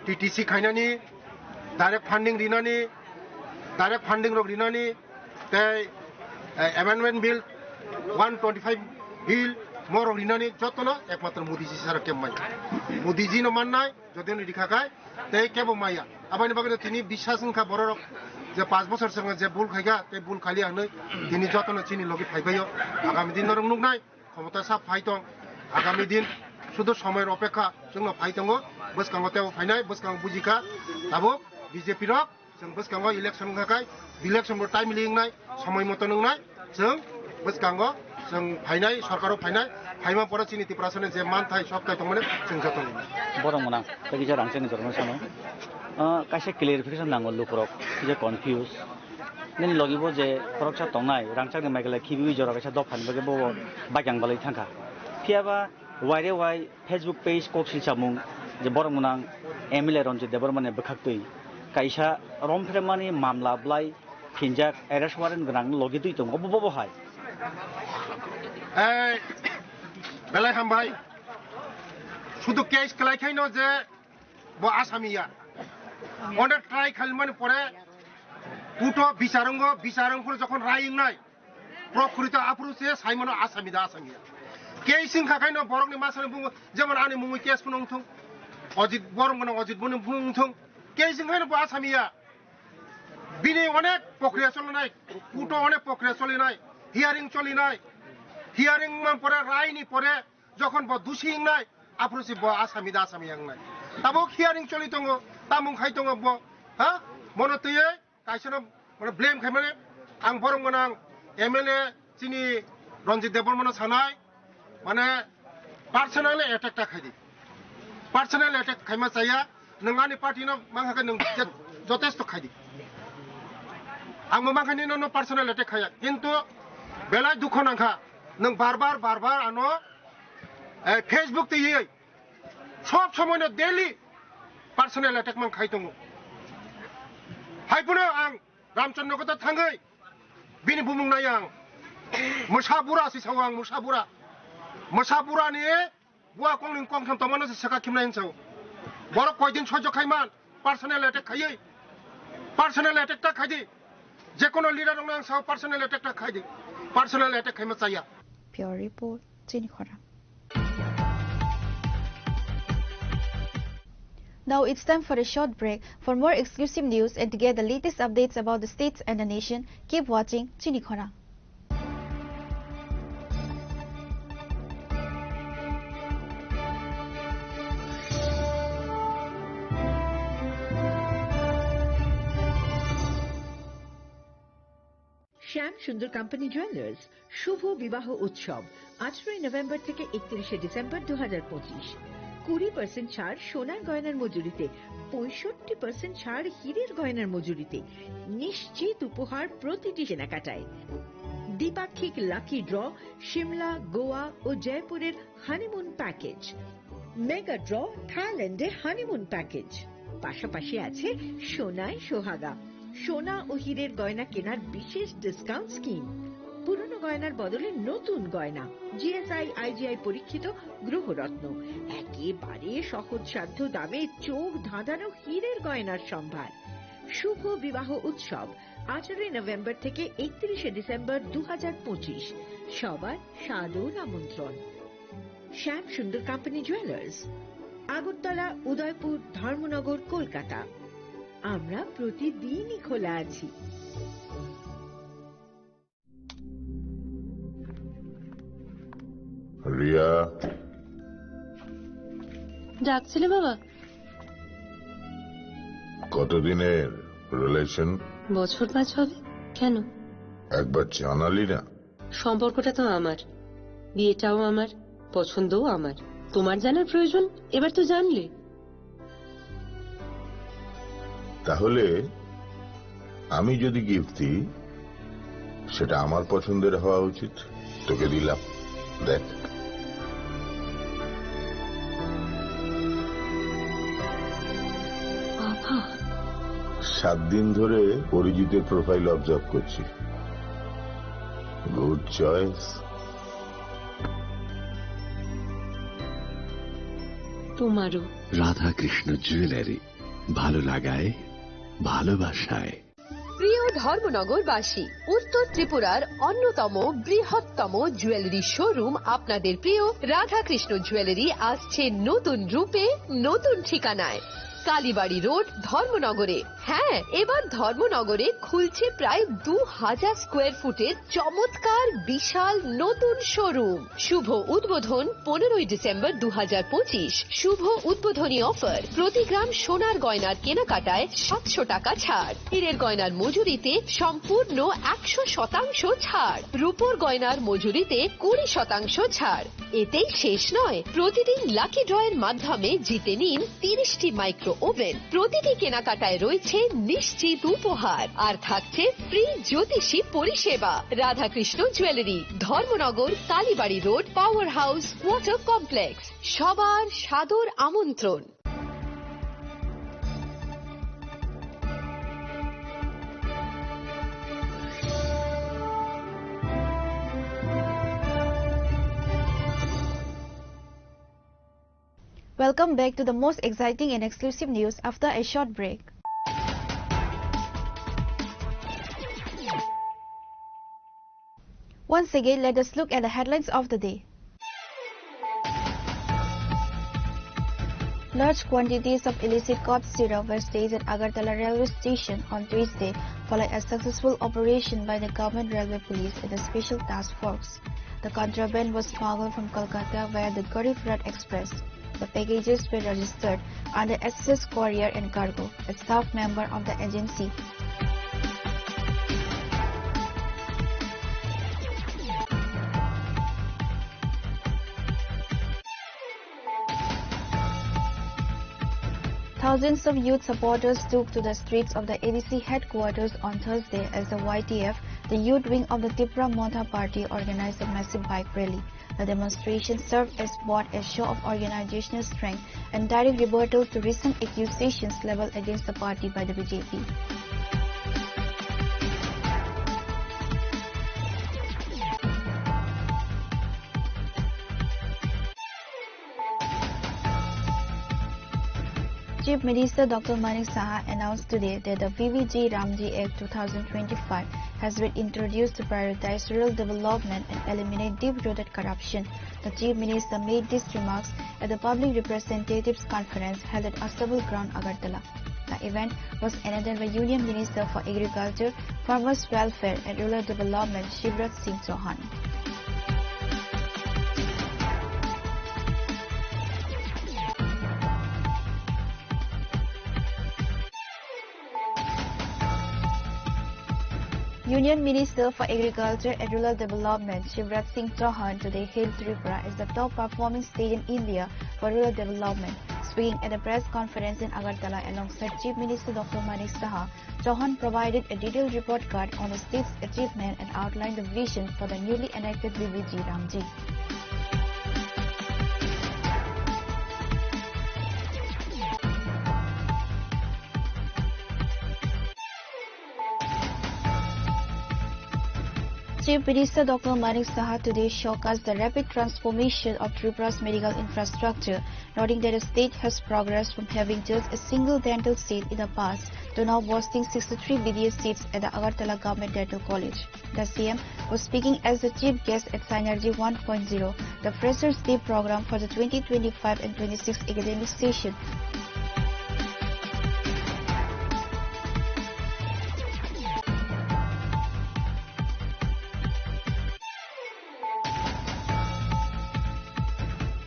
T T C khainani, direct funding rinani, direct funding rok rinani, tei, eh, amendment bill, one twenty-five bill, morok rinani jotono ekmatro Modi ji sara kembai. Modi ji no mannai, Jotoni rikha khai tei kebo maya. Aboni bagwi tini biswas wngkha bororok je pash bosor swngo je bul khaikha tei bul khaliya hinwi tini jotono chini logi phaibaio. Agami din norok nuknai khomota sa phai tong. Agami din sudu somoyni opekha chwngno phai tongo. Bwskango tebo phainai, bwskango bujikha tabuk B J P rok. Chwng bwskango election wngkha khai, election bo timely wngnai, somoi moto wngnai, chwng bwskango chwng phainai, sorkaro phainai, phaima pore chini Tiprasani je manthai, sokthai tongmani chwng joto nini. Borok mwnang, tei kisa rangchakni jorokno sano. Ah, kaisa clarification nango lukurok, kisa confuse. Nini logi bo je khoroksa tongnai, rangchakni Meghalaya khibiwi jora kaisa dophani bagwi bo baikang balwi thangkha. Phiyaba waire wai Facebook page kok silsamung je borok mwnang M L A Ranjit Debbarmani bwkhaktwi kaisa romphemani mamla bwlai phinjak arrest warrant gwnang logi twi tongo, bo, bo, bo hai. Ei, belai hambai. Sudu case kwlai khaino je bo asami ya. Onek try khalimani pore kuto bicharongo, bicharong pore jokhon rai wngnai, prokrito aphuru se saimano asami da asami ya. Case wngkha khaino borokni masani bumung, jemon ani mungwi case phano wngthung, Ajit, borom gwnang Ajit boni bumung wngthung, case wngkhaino bo asamiya. Bini onek pokriya cholinai, kuto onek pokriya cholinai, hearing cholinai, hearing man pore, raini pore, jokhon bo dusi wngnai, aphuru se bo asami da asami wngnai. Tabuk hearing choli tongo, tamung khai tongo bo, ha? Mono twiwi kaisano mane blame khaimani, ang borom gwnang M L A chini Ranjit Debbarmano sanai, mane personally attack ta khaidi. Personal attack khaima chaya, nwng ani party no mankha khe nwng je-, jotesto khaidi. Ang bo mankha nino no personal attack khaya, kintu belai dukho nangkha, nwng bar bar, bar bar ano, eh, Facebook twiwi sob somoi no daily personal attack man khai tongo. Hai phano ang Ramchandra kota thangwi bini bumung nai ang. Mwsa bura si sao ang, mwsa bura. Mwsa bura ni bua kongni kongtham tongmano se saka khimnai hinsa. Borok koidin soijo khaiman, personal attack khaiwi. Personal attack ta khaidi. Jekono leader rokno ang sao personal attack ta khaidi. Personal attack khaima chaya. Pure report, Chini Khorang. Now it's time for a short break. For more exclusive news and to get the latest updates about the states and the nation, keep watching Chini Khorang. Shyam Sundar company jewellers শুভ বিবাহ উৎসব, আঠারোই নভেম্বর থেকে একত্রিশে ডিসেম্বর দু হাজার পঁচিশ। কুড়ি পার্সেন্ট ছাড় সোনার গয়নার মজুরিতে, পঁয়ষট্টি পার্সেন্ট ছাড় হীরের গয়নার মজুরিতে, নিশ্চিত উপহার প্রতিটি কেনাকাটায়। দ্বিপাক্ষিক লাকি ড্র সিমলা, গোয়া ও জয়পুরের হানিমুন প্যাকেজ, মেগা ড্র থাইল্যান্ডে হানিমুন প্যাকেজ, পাশাপাশি আছে সোনায় সোহাগা, সোনা ও হীরের গয়না কেনার বিশেষ ডিসকাউন্ট স্কিম, পুরনো গয়নার বদলে নতুন গয়না, জিএসআই আইজিআই পরীক্ষিত গ্রহরত্ন, একেবারে সহজসাধ্য দামে চোখ ধাঁধানো হীরের গয়নার সম্ভার। শুভ বিবাহ উৎসব, আঠারোই নভেম্বর থেকে একত্রিশে ডিসেম্বর দু হাজার পঁচিশ। সবার সাদর আমন্ত্রণ। শ্যাম সুন্দর কোম্পানি জুয়েলার্স, আগরতলা, উদয়পুর, ধর্মনগর, কলকাতা। আমরা প্রতিদিনই খোলা আছি। রিয়া। ডাকছিলে বাবা? কতদিনের রিলেশন? বছর পাঁচ হবে। কেন? একবার জানালি না। সম্পর্কটা তো আমার, বিয়েটাও আমার, পছন্দও আমার। তোমার জানার প্রয়োজন? এবার তো জানলে। তাহলে আমি যদি গিফট দিই, সেটা আমার পছন্দের হওয়া উচিত। তোকে দিলাম, দেখ। বাবা। সাত দিন ধরে অরিজিতের প্রোফাইল অবজার্ভ করছি। Good choice. তোমারও। রাধাকৃষ্ণ জুয়েলারি, ভালো লাগায়, ভালোবাসায়। প্রিয় ধর্মনগরবাসী, উত্তর ত্রিপুরার অন্যতম বৃহত্তম জুয়েলারি শোরুম আপনাদের প্রিয় রাধাকৃষ্ণ জুয়েলারি আসছে নতুন রূপে, নতুন ঠিকানায়। কালীবাড়ি রোড, ধর্মনগরে। হ্যাঁ, এবার ধর্মনগরে খুলছে প্রায় দু হাজার স্কোয়ার ফুটের চমৎকার বিশাল নতুন শোরুম। শুভ উদ্বোধন পনেরোই ডিসেম্বর দু হাজার পঁচিশ। শুভ উদ্বোধনী অফার, প্রতি গ্রাম সোনার গয়নার কেনাকাটায় সাতশো টাকা ছাড়, হীরের গয়নার মজুরিতে সম্পূর্ণ একশো শতাংশ ছাড়, রূপোর গয়নার মজুরিতে কুড়ি শতাংশ ছাড়। এতেই শেষ নয়, প্রতিদিন লাকি ড্রয়ের মাধ্যমে জিতে নিন তিরিশটি মাইক্রো ওভেন। প্রতিটি কেনাকাটায় রয়েছে নিশ্চিত উপহার, আর থাকছে ফ্রি জ্যোতিষী পরিষেবা। Radhakrishna jewellery, Dharmanagar, Kalibari road, power house, water complex. সবার সাদর আমন্ত্রণ। Welcome back to the most exciting and exclusive news after a short break. Once again, let us look at the headlines of the day. Large quantities of illicit cough syrup were seized at Agartala railway station on Tuesday following a successful operation by the government railway police and the special task force. The contraband was smuggled from Kolkata via the Garib Rath Express. The packages were registered under Excess Courier and Cargo, a staff member of the agency. Thousands of youth supporters took to the streets of the A D C headquarters on Thursday as the Y T F, the youth wing of the Tipra Motha Party, organized a massive bike rally. The demonstration served as both a show of organizational strength and direct rebuttal to recent accusations leveled against the party by the B J P. Chief Minister Doctor Manik Saha announced today that the V V G Ramji Act two thousand twenty-five has been introduced to prioritize rural development and eliminate deep-rooted corruption. The Chief Minister made these remarks at the Public Representatives Conference held at Astabul Ground, Agartala. The event was attended by Union Minister for Agriculture, Farmers Welfare and Rural Development, Shivraj Singh Chauhan. Union Minister for Agriculture and Rural Development Shivraj Singh Chauhan today hailed Tripura as the top performing state in India for rural development. Speaking at a press conference in Agartala alongside Chief Minister Doctor Manik Saha, Chauhan provided a detailed report card on the state's achievement and outlined the vision for the newly enacted V V G Ramji. Chief Minister Doctor Manik Saha today showcased the rapid transformation of Tripura's medical infrastructure, noting that the state has progressed from having just a single dental seat in the past to now boasting sixty-three B D S seats at the Agartala Government Dental College. The C M was speaking as the chief guest at Synergy one point zero, the Freshers' Day program for the twenty twenty-five and twenty-six academic session.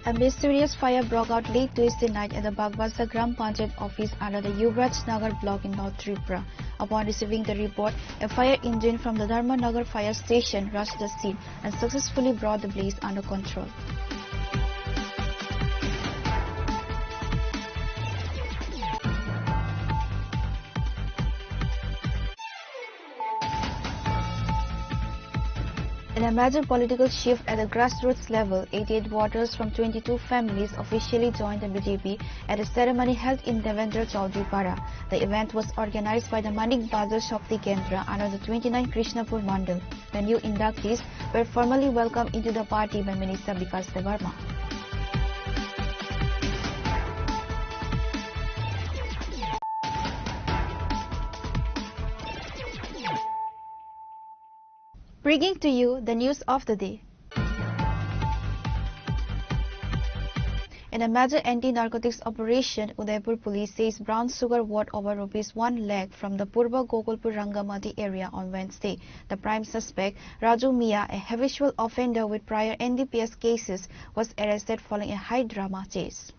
A mysterious fire broke out late Tuesday night at the Bagbasa Gram Panchayat office under the Yuvraj Nagar block in North Tripura. Upon receiving the report, a fire engine from the Dharmanagar fire station rushed the scene and successfully brought the blaze under control. In a major political shift at the grassroots level, eighty-eight voters from twenty-two families officially joined the B J P at a ceremony held in Devendra Chaudhary Para. The event was organized by the Manik Bazar Shakti Kendra under the twenty-nine Krishnapur Mandal. The new inductees were formally welcomed into the party by Minister Bikash Debbarma. Bringing to you the news of the day. In a major anti-narcotics operation, Udaipur police seized brown sugar worth over rupees one lakh from the Purba Gokulpur Rangamati area on Wednesday. The prime suspect, Raju Mia, a habitual offender with prior N D P S cases, was arrested following a high drama chase.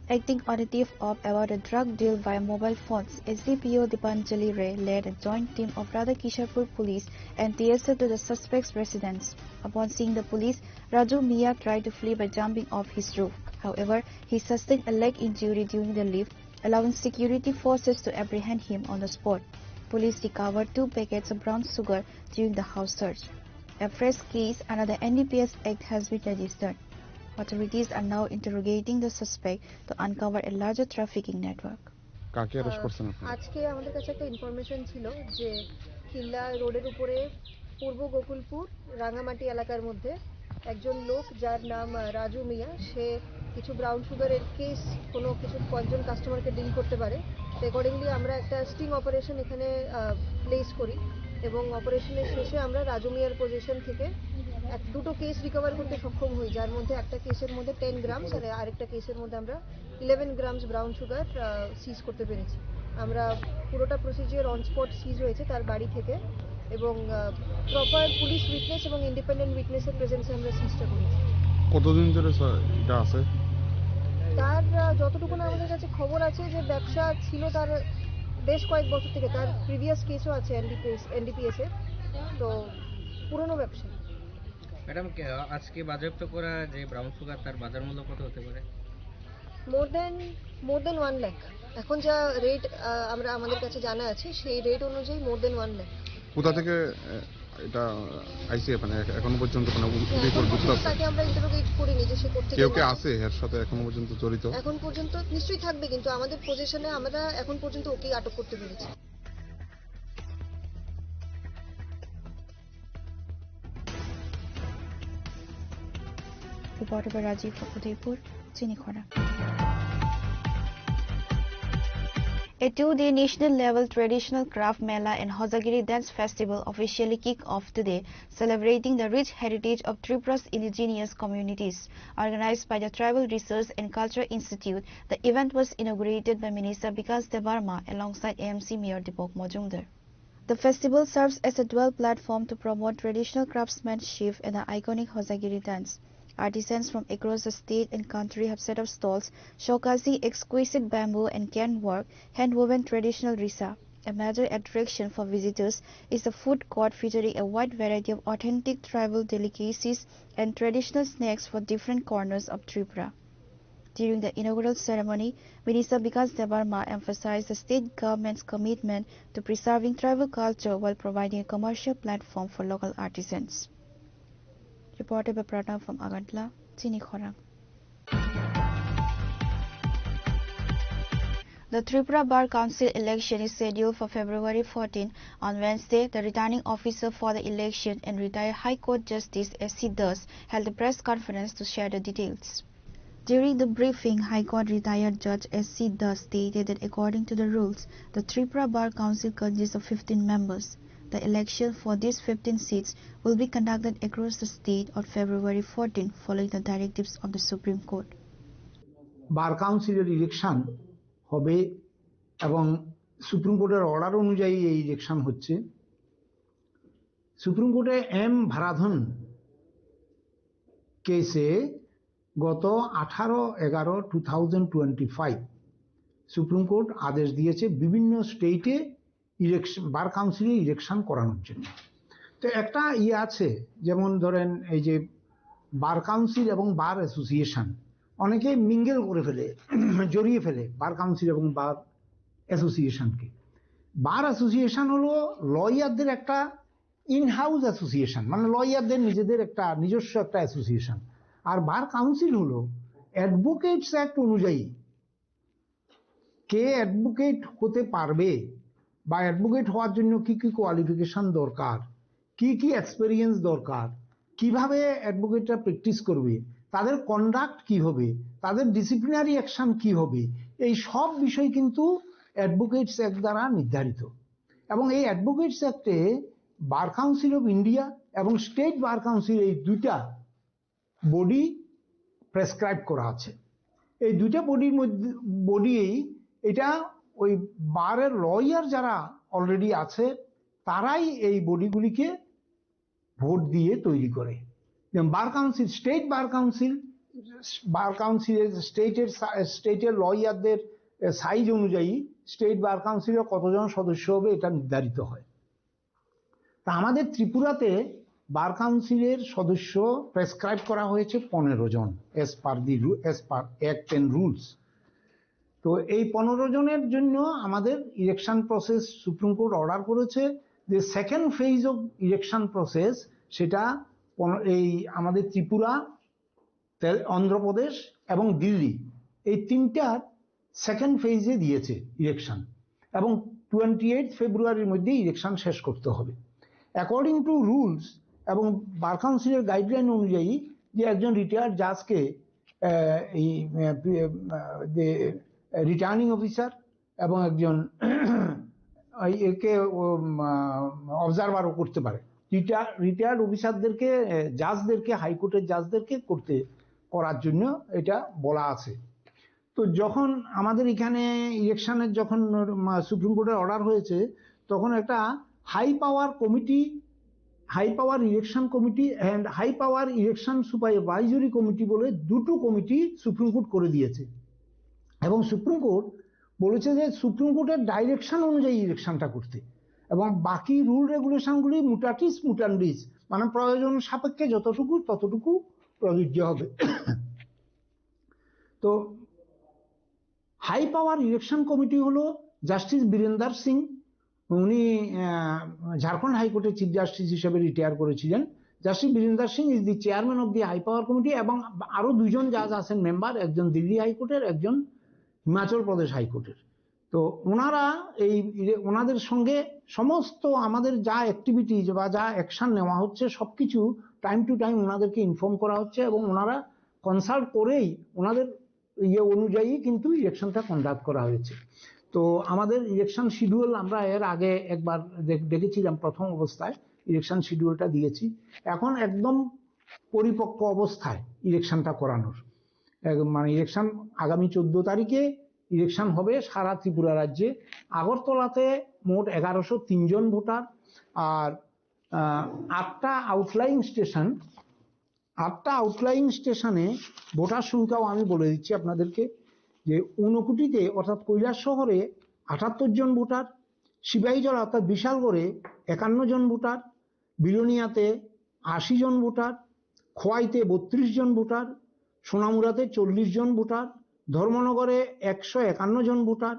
Acting on a tip-off about a drug deal via mobile phones, S D P O Dipanjali Ray led a joint team of Radhakisharpur Police and T S F to the suspect's residence. Upon seeing the police, Raju Mia tried to flee by jumping off his roof. However, he sustained a leg injury during the lift, allowing security forces to apprehend him on the spot. Police recovered two packets of brown sugar during the house search. A fresh case under the N D P S Act has been registered. Authorities are now interrogating the suspect to uncover a larger trafficking network. কাকে অ্যারেস্ট আহ, করছেন আপনারা? আজকে আমাদের কাছে একটা ইনফরমেশন ছিল যে কিল্লা রোডের উপরে পূর্ব গোকুলপুর রাঙামাটি এলাকার মধ্যে একজন লোক, যার নাম আহ, রাজু মিয়া, সে কিছু ব্রাউন সুগারের কেস কোনো কিছু কয়েকজন কাস্টমারকে ডিল করতে পারে। তো অ্যাকর্ডিংলি আমরা একটা স্টিং অপারেশন এখানে প্লেস করি এবং অপারেশনের শেষে আমরা রাজু মিয়ার পজিশন থেকে এক দুটো কেস রিকভার করতে সক্ষম হই, যার মধ্যে একটা কেসের মধ্যে টেন গ্রামস আর আরেকটা কেসের মধ্যে আমরা ইলেভেন গ্রামস ব্রাউন সুগার সিজ করতে পেরেছি। আমরা পুরোটা প্রসিজিওর অন স্পট সিজ হয়েছে তার বাড়ি থেকে এবং প্রপার পুলিশ উইটনেস এবং ইন্ডিপেন্ডেন্ট উইটনেসের প্রেজেন্সে আমরা সিজটা করেছি। কতদিন ধরে স্যার এটা আছে? তার আহ, যতটুকু না আমাদের কাছে খবর আছে যে ব্যবসা ছিল তার বেশ কয়েক বছর থেকে, তার প্রিভিয়াস কেসও আছে এনডিপিএস এনডিপিএস এর, তো পুরনো ব্যবসা। ম্যাডাম, কে- আজকে বাজেয়াপ্ত করা যে ব্রাউন সুগার, তার বাজার মূল্য কত হতে পারে? মোর দেন মোর দেন ওয়ান লাখ। এখন যা রেট আমরা আমাদের কাছে জানা আছে, সেই রেট অনুযায়ী মোর দেন ওয়ান লাখ। কোথা থেকে আহ, এটা আইসি? মানে এখনো পর্যন্ত কোনো রিপোর্ট বুঝতে পারছেন? তাকে আমরা ইন্টারোগেট করিনি যে সে কোথেকে কেউ কে নিয়ে- আছে এর সাথে এখনো পর্যন্ত জড়িত? এখন পর্যন্ত নিশ্চয়ই থাকবে, কিন্তু আমাদের পজিশনে আমরা এখন পর্যন্ত ওকেই আটক করতে পেরেছি। Reporter by Rajiv for Udaipur, Chini Khorang. A two-day national-level traditional craft mela and Hojagiri Dance Festival officially kick off today, celebrating the rich heritage of Tripura's indigenous communities. Organized by the Tribal Research and Culture Institute, the event was inaugurated by Minister Bikas Debbarma alongside A M C Mayor Deepak Majumdar. The festival serves as a dual platform to promote traditional craftsmanship and the iconic Hojagiri dance. Artisans from across the state and country have set up stalls showcasing exquisite bamboo and cane work, hand-woven traditional risa. A major attraction for visitors is the food court featuring a wide variety of authentic tribal delicacies and traditional snacks for different corners of Tripura. During the inaugural ceremony, Minister Bikas Debbarma emphasized the state government's commitment to preserving tribal culture while providing a commercial platform for local artisans. Reported by Pranav from Agartala, Chini Khorang. The Tripura Bar Council election is scheduled for February fourteen. On Wednesday, the returning officer for the election and retired High Court Justice S C Das held a press conference to share the details. During the briefing, High Court retired Judge S C Das stated that according to the rules, the Tripura Bar Council consists of fifteen members. The election for these fifteen seats will be conducted across the state on February fourteen following the directives of the Supreme Court. বার কাউন্সিলের ইলেকশন হবে এবং সুপ্রিম কোর্টের অর্ডার অনুযায়ী এই ইলেকশন হচ্ছে। সুপ্রিম কোর্টে এম ভারাধন কেসে গত আঠারো এগারো two thousand twenty five supreme court আদেশ দিয়েছে বিভিন্ন স্টেটে ইলেকশন, বার কাউন্সিলে ইলেকশন করানোর জন্য। তো একটা ইয়ে আছে, যেমন ধরেন এই যে বার কাউন্সিল এবং বার অ্যাসোসিয়েশন অনেকে মিঙ্গেল করে ফেলে, জড়িয়ে ফেলে বার কাউন্সিল এবং বার অ্যাসোসিয়েশনকে। বার অ্যাসোসিয়েশন হলো লয়ারদের একটা ইন হাউস অ্যাসোসিয়েশন, মানে লয়ারদের নিজেদের একটা নিজস্ব একটা অ্যাসোসিয়েশন। আর বার কাউন্সিল হলো অ্যাডভোকেটস অ্যাক্ট অনুযায়ী কে অ্যাডভোকেট হতে পারবে বা অ্যাডভোকেট হওয়ার জন্য কি কি কোয়ালিফিকেশন দরকার, কি কি এক্সপিরিয়েন্স দরকার, কিভাবে অ্যাডভোকেটরা প্র্যাকটিস করবে, তাদের কন্ডাক্ট কি হবে, তাদের ডিসিপ্লিনারি অ্যাকশন কি হবে, এই সব বিষয় কিন্তু অ্যাডভোকেটস অ্যাক্ট দ্বারা নির্ধারিত। এবং এই অ্যাডভোকেটস অ্যাক্টে বার কাউন্সিল অফ ইন্ডিয়া এবং স্টেট বার কাউন্সিল, এই দুইটা বডি প্রেসক্রাইব করা আছে। এই দুইটা বডির মধ্যে, বডি, এটা ওই বারের লয়ার যারা অলরেডি আছে, তারাই এই বডিগুলিকে ভোট দিয়ে তৈরি করে। যেমন bar council, state bar council, bar কাউন্সিলের স্টেটের সা-, স্টেটের লয়ারদের সাইজ অনুযায়ী স্টেট বার কাউন্সিলের কতজন সদস্য হবে, এটা নির্ধারিত হয়। তা আমাদের ত্রিপুরাতে বার কাউন্সিলের সদস্য প্রেসক্রাইব করা হয়েছে পনেরো জন, as per the ru-, as per Act and Rules। তো এই পনেরো জনের জন্য আমাদের election process, supreme court order করেছে যে second phase of election process, সেটা পন-, এই আমাদের ত্রিপুরা, তে-, অন্ধ্রপ্রদেশ এবং দিল্লি, এই তিনটার সেকেন্ড ফেজে দিয়েছে ইলেকশন। এবং টোয়েন্টি এইট ফেব্রুয়ারির মধ্যে ইলেকশন শেষ করতে হবে। অ্যাকর্ডিং টু রুলস এবং বার কাউন্সিলের গাইডলাইন অনুযায়ী, যে একজন রিটায়ার্ড জাজকে এই আহ, প্রি- আহ, যে রিটার্নিং অফিসার এবং একজন এই একে অবজারভারও করতে পারে। রিটায়ার্ড অফিসারদেরকে, জাজদেরকে, হাইকোর্টের জাজদেরকে করতে করার জন্য এটা বলা আছে। তো যখন আমাদের এখানে ইলেকশনের যখন সুপ্রিম কোর্টের অর্ডার হয়েছে, তখন একটা high power committee, high power election committee and high power election supervisory committee বলে দুটো কমিটি সুপ্রিম কোর্ট করে দিয়েছে। এবং সুপ্রিম কোর্ট বলেছে যে সুপ্রিম কোর্টের ডাইরেকশন অনুযায়ী ইলেকশনটা করতে, এবং বাকি রুল রেগুলেশনগুলি মুটাটিস মুটান্ডিস, মানে প্রয়োজন সাপেক্ষে যতটুকু ততটুকু প্রযোজ্য হবে। তো হাই পাওয়ার ইলেকশন কমিটি হলো জাস্টিস বীরেন্দার সিং, উনি আহ, ঝাড়খণ্ড হাইকোর্টের চিফ জাস্টিস হিসেবে রিটায়ার করেছিলেন। Justice Birinder Singh is the chairman of the high power committee, এবং আরো দুইজন জাজ আছেন মেম্বার, একজন দিল্লি হাইকোর্টের, একজন হিমাচল প্রদেশ হাইকোর্টের। তো ওনারা এই ইয়ে, ওনাদের সঙ্গে সমস্ত আমাদের যা অ্যাক্টিভিটিজ বা যা অ্যাকশন নেওয়া হচ্ছে, সবকিছু টাইম টু টাইম ওনাদেরকে ইনফর্ম করা হচ্ছে এবং ওনারা কনসাল্ট করেই ওনাদের ইয়ে অনুযায়ী কিন্তু ইলেকশনটা কন্ডাক্ট করা হয়েছে। তো আমাদের ইলেকশন শিডিউল আমরা এর আগে একবার দেখ- দেখেছিলাম, প্রথম অবস্থায় ইলেকশন শিডিউলটা দিয়েছি। এখন একদম পরিপক্ক অবস্থায় ইলেকশনটা করানোর, এক- মানে ইলেকশন আগামী চোদ্দ তারিখে ইলেকশন হবে সারা ত্রিপুরা রাজ্যে। আগরতলাতে মোট এগারোশো তিন জন ভোটার, আর আহ, আটটা আউটলাইং স্টেশন, আটটা আউটলাইং স্টেশনে ভোটার সংখ্যাও আমি বলে দিচ্ছি আপনাদেরকে, যে ঊনকোটিতে অর্থাৎ কৈলাসহরে আটাত্তর জন ভোটার, সিপাহীজলা অর্থাৎ বিশালগড়ে একান্ন জন ভোটার, বিলোনিয়াতে আশি জন ভোটার, খোয়াইতে বত্রিশ জন ভোটার, সোনামুড়াতে চল্লিশ জন ভোটার, ধর্মনগরে একশো একান্ন জন ভোটার,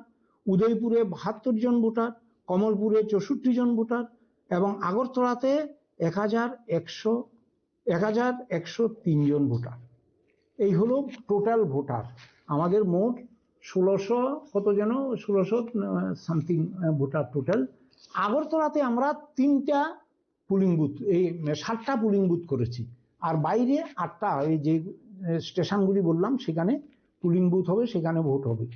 উদয়পুরে বাহাত্তর জন ভোটার, কমলপুরে চৌষট্টি জন ভোটার এবং আগরতলাতে এক হাজার একশো এক হাজার একশো তিন জন ভোটার। এই হলো টোটাল ভোটার। আমাদের মোট ষোলোশো কত যেন, ষোলোশো সামথিং ভোটার টোটাল। আগরতলাতে আমরা তিনটা পুলিং বুথ, এই সাতটা পুলিং বুথ করেছি, আর বাইরে আটটা, এই যে স্টেশনগুলি বললাম সেখানে পুলিং বুথ হবে, সেখানে ভোট হবে।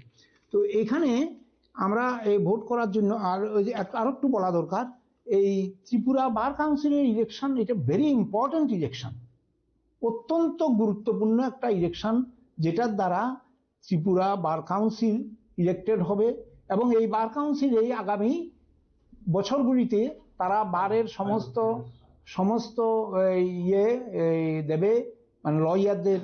তো এখানে আমরা এই ভোট করার জন্য আর ওই যে এক- আরো একটু বলা দরকার, এই ত্রিপুরা বার কাউন্সিলের ইলেকশন এটা ভেরি ইম্পর্টেন্ট ইলেকশন, অত্যন্ত গুরুত্বপূর্ণ একটা ইলেকশন, যেটার দ্বারা ত্রিপুরা বার কাউন্সিল ইলেক্টেড হবে এবং এই বার কাউন্সিল এই আগামী বছরগুলিতে তারা বারের সমস্ত সমস্ত এই, ইয়ে এই, দেবে, মানে লয়ারদের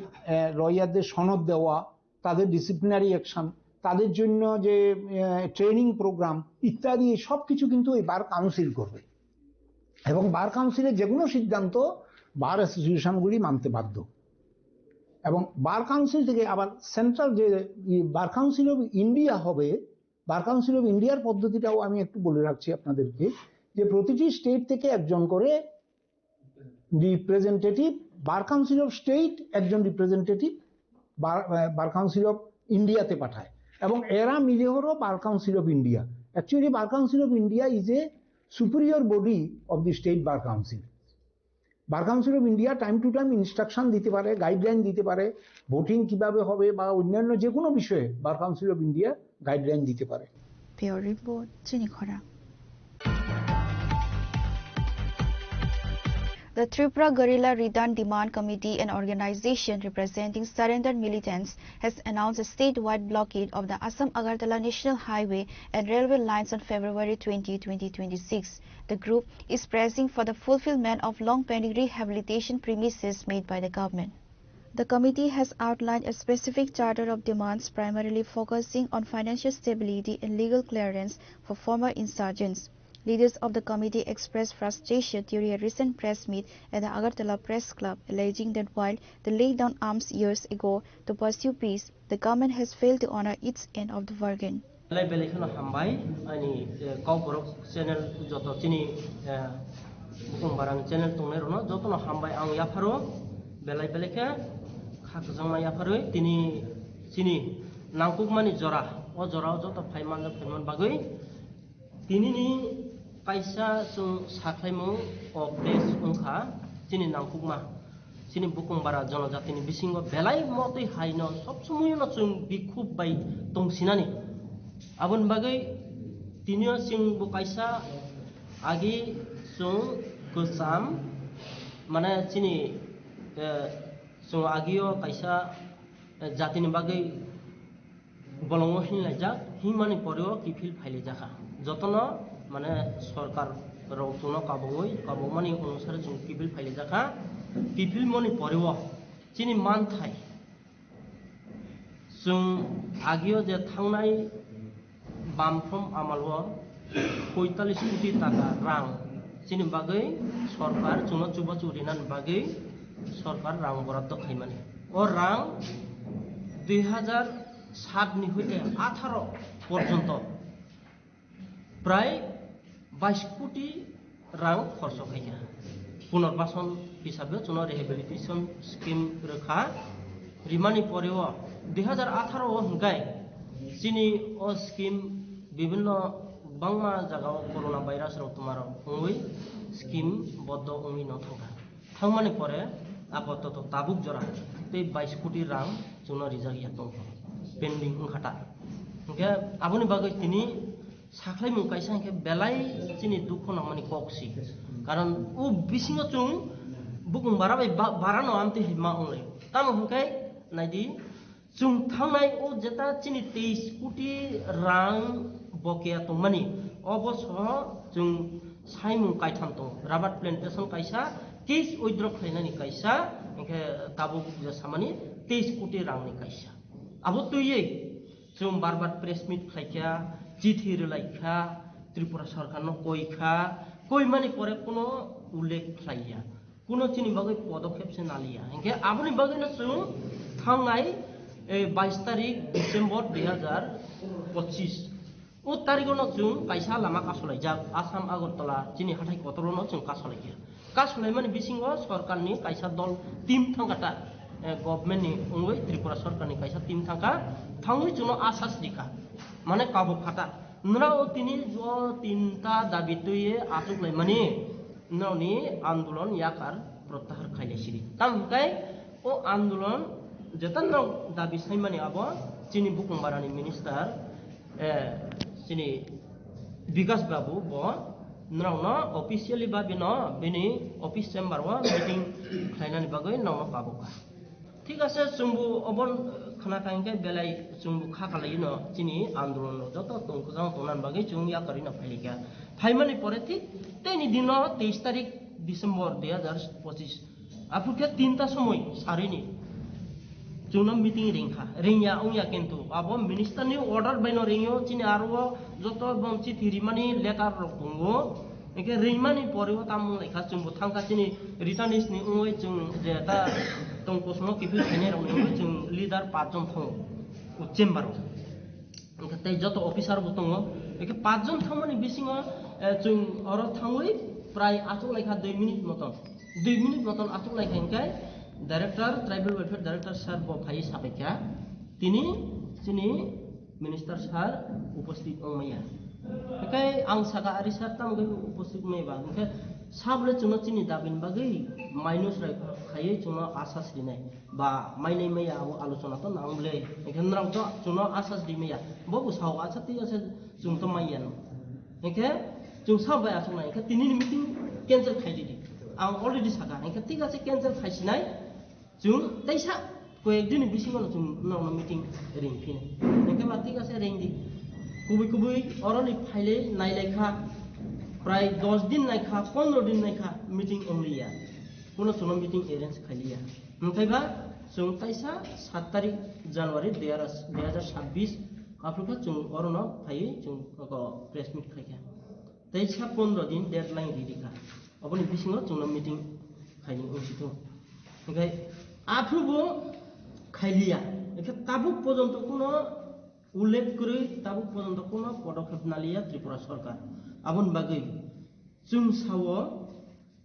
লয়ারদের সনদ দেওয়া, তাদের ডিসিপ্লিনারি অ্যাকশন, তাদের জন্য যে ট্রেনিং প্রোগ্রাম ইত্যাদি সব কিছু কিন্তু এই বার কাউন্সিল করবে। এবং বার কাউন্সিলের যে কোনো সিদ্ধান্ত বার অ্যাসোসিয়েশনগুলি মানতে বাধ্য। এবং বার কাউন্সিল থেকে আবার সেন্ট্রাল যে বার কাউন্সিল অফ ইন্ডিয়া হবে, বার কাউন্সিল অফ ইন্ডিয়ার পদ্ধতিটাও আমি একটু বলে রাখছি আপনাদেরকে, যে প্রতিটি স্টেট থেকে একজন করে representative, bar council of state একজন রিপ্রেজেন্টেটিভ বার বার কাউন্সিল অফ ইন্ডিয়াতে পাঠায়, এবং এরা মিলে হলো bar council of India. Actually, Bar Council of India is a superior body of the state bar council. Bar council of India time to time instruction দিতে পারে, গাইডলাইন দিতে পারে, ভোটিং কিভাবে হবে বা অন্যান্য যে কোনো বিষয়ে bar council of India guideline দিতে পারে। Bureau Report, Chini Khorang. The Tripura Guerrilla Return Demand Committee, an organization representing surrendered militants, has announced a statewide blockade of the Assam Agartala National Highway and railway lines on February twenty, twenty twenty-six. The group is pressing for the fulfillment of long pending rehabilitation promises made by the government. The committee has outlined a specific charter of demands, primarily focusing on financial stability and legal clearance for former insurgents. Leaders of the committee expressed frustration during a recent press meet at the Agartala Press Club, alleging that while they laid down arms years ago to pursue peace, the government has failed to honor its end of the bargain. Belai belai kheno hambai, ani, eh, Kokborok channel joto chini, eh, Bukumbarang channel tongnai rono jotono hambai ang yapharo, belai belai khe kha kwchangma yapharwi tini chini nangkukmani jora, o jorao joto phaiman phaiman bagwi Tinini kaisa chwng sakhlaimung o press wngkha chini nangkukma, chini bukung bara jonojatini bisingo belai motwi haino sob somoyono chwng bikhub bai tongsinani. Aboni bagwi tinio chwngbo kaisa agi chwng kwcham, mane chini, eh, chwng agio kaisa, eh, jatini bagwi bolongo hinlaijak, hinmani poreo kiphil phailaijak kha. Jotono mane sorkar rok chwngno kabogwi, kabokmani onusare chwng kiphil phailaijak kha. Kiphilmani poreo chini manthai, chwng agio je thangnai bamphrom amalo poitalis koti taka rang chini bagwi sorkar chwngno chubachu rinani bagwi sorkar rang boraddo khaimani. O rang dui hajar sat ni hoite atharo porjonto prai bais koti rang khorso khaikha. Punarbason hisabe chwngno rehabilitation scheme rwkha. Rimani poreo dui hajar atharo o hwnkhe chini o scheme bibhinno kwbangma jagao corona virus rok twmarok wngwi scheme boddo wngwi no thangkha. Thangmani pore apatot tabuk jora tei bais koti rang chwngno rijak ya tongkha, pending wngkha ta. Hwnkhe aboni bagwi tini sakhlaimung kaisa hwnkhe belai chini dukhu nangmani kok si. Karon o bisingo chwng bukung bara bai ba-, bara no amtwi hai ma wnglai. Tamo hwnkhe naidi, chwng thangnai o jeta chini teis koti rang bokeya tongmani, obo soho chwng saimung kaitham tongo. Rubber plantation kaisa case withdraw khlainani kaisa, hwnkhe tabuk je samani teis koti rangni kaisa. Abo twiwi chwng bar bar press meet khlaikha, chithi rwlaikha, Tripura sorkarno koikha, koimani pore kuno ullekh khlaiya, kuno chini bagwi podokhep se naliya. Hinkhe aboni bagwino chwng thangnai, eh, bais tarik December dui hajar pochis. O tarigono chwng kaisa lama kasolaijak, Assam Agartala chini hathai kotorono chwng kasolaikha. Kasolaimani bisingo sorkarni kaisa dol team thangkha ta, eh, government ni wngwi Tripura sorkarni kaisa team thangkha, thangwi chwngno asas rikha, mane kabuk khata. Nrao tini o tinta dabi twiwi achuk laimani, nrao ni andolon yakar prottahar khailai sidi. Tamo hwnkhe o andolon jeta nrao dabi saimani abo chini bukung barani minister, eh, chini Bikas Babu bo nrao no officially ba bino bini office chamber o meeting khlainani bagwi nrao no kabuk kha. Thik ase, chwngbo obo khna kha hinkhe belai chwngbo kha khalai no chini andolon no joto tongkojang tongnani bagwi chwng yakarwi no phailikha. Phaimani pore thik teini dino teis tarik December dui hajar pochis. Aphuru khe tinta somoi sarini chwngno meeting ringkha, ringya wngya kintu abo minister ni order bai no ringyo, chini aro o joto bom chithi rimani letter rok tongo. Hingke ringmani pore o tamo wnglaikha, chwngbo thangkha chini returnees ni wngwi chwng je ta tong kosono kiphil khainai rokni wngwi chwng leader pachjon thango o chamber o. Hingke tei joto officer bo tongo. Hingke pachjon thangmani bisingo, eh, chwng oro thangwi prai achuk laikha dui minute moton. Dui minute moton achuk laikha hingke director, tribal welfare director sir bo phaiwi sabaikha. Tini chini minister sir upasthit wngmaya. Hingke ang saka, "Ari sir, tamo khe upasthit wngmaya ba?" Hingke sabo le chwngno chini dabini bagwi minus rai khaiwi chwngno asas rinai. Ba mainai maya abo alochona to nang bwle. Hingke nrao to chwngno asas rimaya. Bo bo sao, "Acha, thik ase, chwng to maiya no." Hingke chwng sao bai achuk nai. Hingke tini ni meeting cancel khai di. Ang already saka. Hingke thik ase, cancel khai sinai. Chwng teisa koyek din ni bisingo no chwng nokno meeting ring phino. Hingke ba thik ase, ring di. Kubui kubui oro ni phaile nai lai kha. Prai dos din nai kha, pondro din nai kha, meeting only ya. Kuno chwngno meeting arrange khai liya. Hingke ba chwng teisa sat tarik January dui hajar sabbish aphuru khe chwng oro no phaiwi chwng oko press meet khai kha. Teisa pondro din deadline ridi kha. Oboni bisingo chwngno meeting khaini wngsi thung. Hingke aphuru bo khai liya. Hingke tabuk pojonto kuno ullekh kwrwi, tabuk pojonto kuno podokhep naliya Tripura sorkar. Aboni bagwi chwng sao,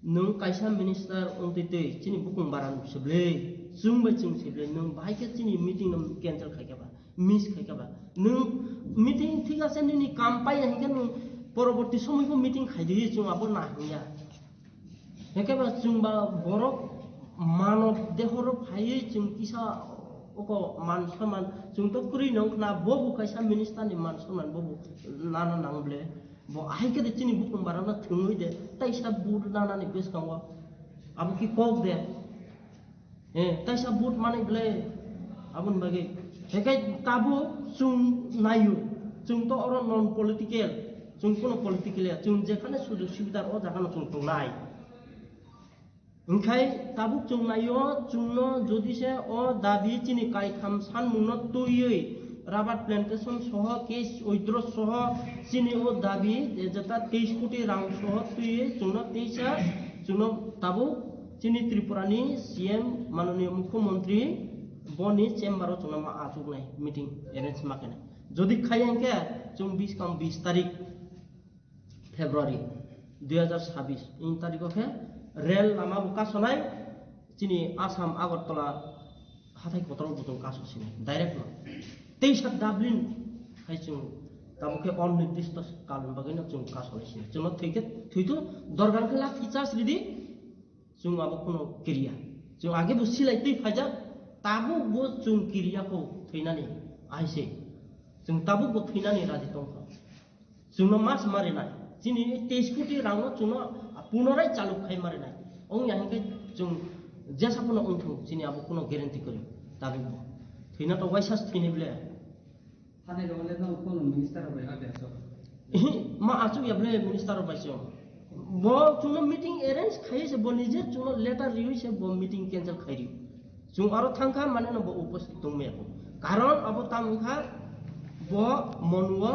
nwng kaisa minister wngtwi twi chini bukung baran sible, chwng bai chwng sible, nwng bahai khe chini meeting no cancel khai kha ba, miss khai kha ba. Nwng meeting thik ase, nini kam paina hinkhe nwng Poroborti somoibo meeting khaidi chwng abo nahwngya. Hwnkhe ba chwng ba borok manob dehoro phaiwi chwng kisa oko man soman chwng to kwrwi nong khna, bobo kaisa minister ni man soman bobo nana nang ble. Bo ahai khe de chini bukung barano thwngwi de taisa vote nanani bwskango abo ki kok de. Eh, taisa vote manwi belai aboni bagwi. Hekai tabuk chwng naio, chwng to oro non political, chwng kuno political ya, chwng jekhane sujog subidar o jaga no chwng tongnai. Hwnkhe tabuk chwng naio, chwngno jodi se o dabi chini kaitham sanmungno twiwi rubber plantation soho case withdraw soho chini o dabi jeta teis koti rang soho twiwi chwngno teisa chwngno tabuk chini Tripura ni C M manoniyo Mukhyamantri boni chamber o chwngno ma achuknai meeting arrange ma khenai. Jodi khaiya hwnkhe chwng biskang bis tarik February dui hazar sabis in tariko khe rel lama bo kasonai chini Assam Agartala hathai kotor bo chwng kaso sinai direct no. Teisa Dublin hai chwng tamo khe onnirdishto kalni bagwi no chwng kasonai sinai. Chwngno thwikhe thwitu dorgan khe lathi charge ridi. Chwng abo kheno kiriya. Chwng age bo silai twi phaijak, tabuk bo chwng kiriya kho thwinani aise. Chwng tabuk bo thwinani raji tongkha. Chwngno mas marinai. Chini teis koti rangno chwngno punorai chaluk khai marinai. Ong ya hwnkhe chwng jesa phano wngthung chini abo kheno guarantee kwrwi tabuk bo. Thwina to waisa thwini ble. Thani rok le no kono minister rok bai age asok. Ehe, ma achuk ya ble minister rok bai se. Bo chwngno meeting arrange khai se bo nije chwngno letter riwi se bo meeting cancel khai ri. Chwng aro thangkha mane no bo upasthit tongmaya. Karon abo tam wngkha bo monuo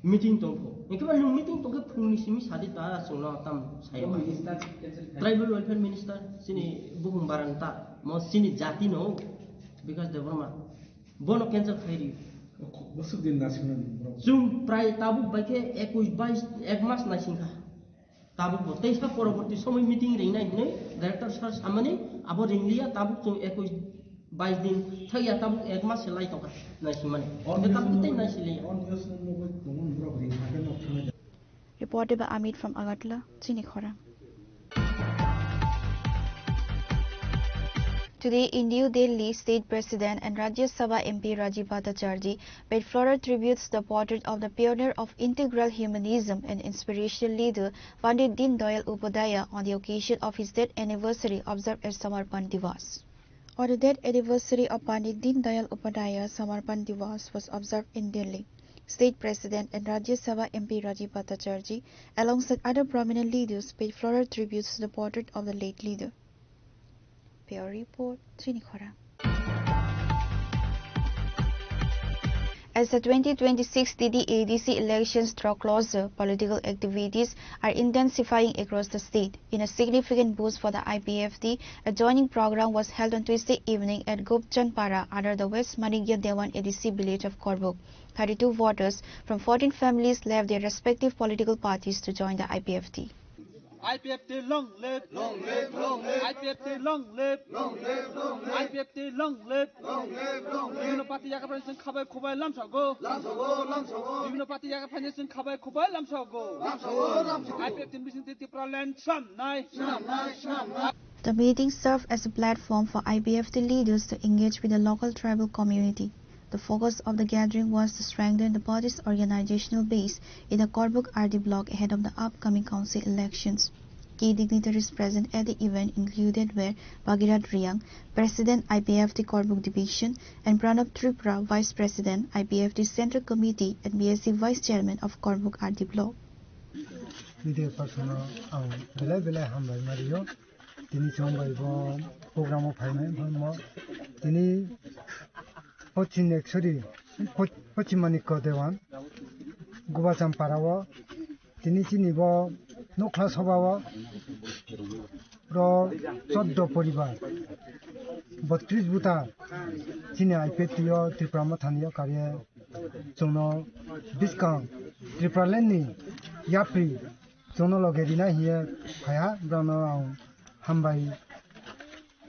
meeting tongkho. Engkhe ba nwng meeting tongkhe phungni simi sadi ta chwngno tam sayo. Bo minister cancel khai. Tribal Welfare Minister chini bukung barang ta mo chini jati no Bikash Debbarma. Bono cancel khai ri. Bwswk din naisingmani borok? Chwng prai tabuk bai khe ekush bais ek mas naising kha. Tabuk bo teisa poroborti somoi meeting ringnai hinwi director sir samani abo ringliya tabuk chwng ekush bais din thakya tabuk ek mas se lai tongkha naisingmani. Hwnkhe tabuk tei naisiliya. Reported by Amit from Agartala, Chini Khorang. Today in New Delhi, State President and Rajya Sabha M P Rajiv Bhattacharjee paid floral tributes to the portrait of the pioneer of integral humanism and inspirational leader Pandit Deen Dayal Upadhyaya on the occasion of his death anniversary observed as Samarpan Diwas. On the death anniversary of Pandit Deen Dayal Upadhyaya, Samarpan Diwas was observed in Delhi. State President and Rajya Sabha M P Rajiv Bhattacharjee, alongside other prominent leaders, paid floral tributes to the portrait of the late leader. Bureau Report, Chini Khorang. As the twenty twenty-six T T A D C elections draw closer, political activities are intensifying across the state. In a significant boost for the I P F T, a joining program was held on Tuesday evening at Gopchandpara under the West Manikya Dewan A D C village of Korbuk. Thirty-two voters from fourteen families left their respective political parties to join the I P F T. I P F T long live! Long live, long live! I P F T long live! Long live, long live! I P F T long live! Long live, long live! Bibhinno party yakarphani chwng khabai khubai lamsago. Lamsago, lamsago! Bibhinno party yakarphani chwng khabai khubai lamsago. Lamsago, lamsago! I P F T ni bisingtwi Tipraland swnamnai. Swnamnai, swnamnai! The meeting served as a platform for I P F T leaders to engage with the local tribal community. The focus of the gathering was to strengthen the party's organizational base in the Korbuk R D block ahead of the upcoming council elections. Key dignitaries present at the event included were Bhagirath Reang, President I P F T Korbuk Division, and Pranab Tripura, Vice President, I P F T Central Committee and B S C Vice Chairman of Korbuk R D block. Media person no ang belai belai hambai mario. Tini chwng bai bo program o phaimai wngmo tini Pochin Eksori, Poch-, Pochim Manikya Dewan, Gubacham Para o tini chini bo Nukla Soba o ro choddo poribar, botris buta chini I P F T o Tripura Mothani o kariye chwngno bwskang Tipraland ni yapri chwngno loge rina hiye phaiha, borokno ang hambai,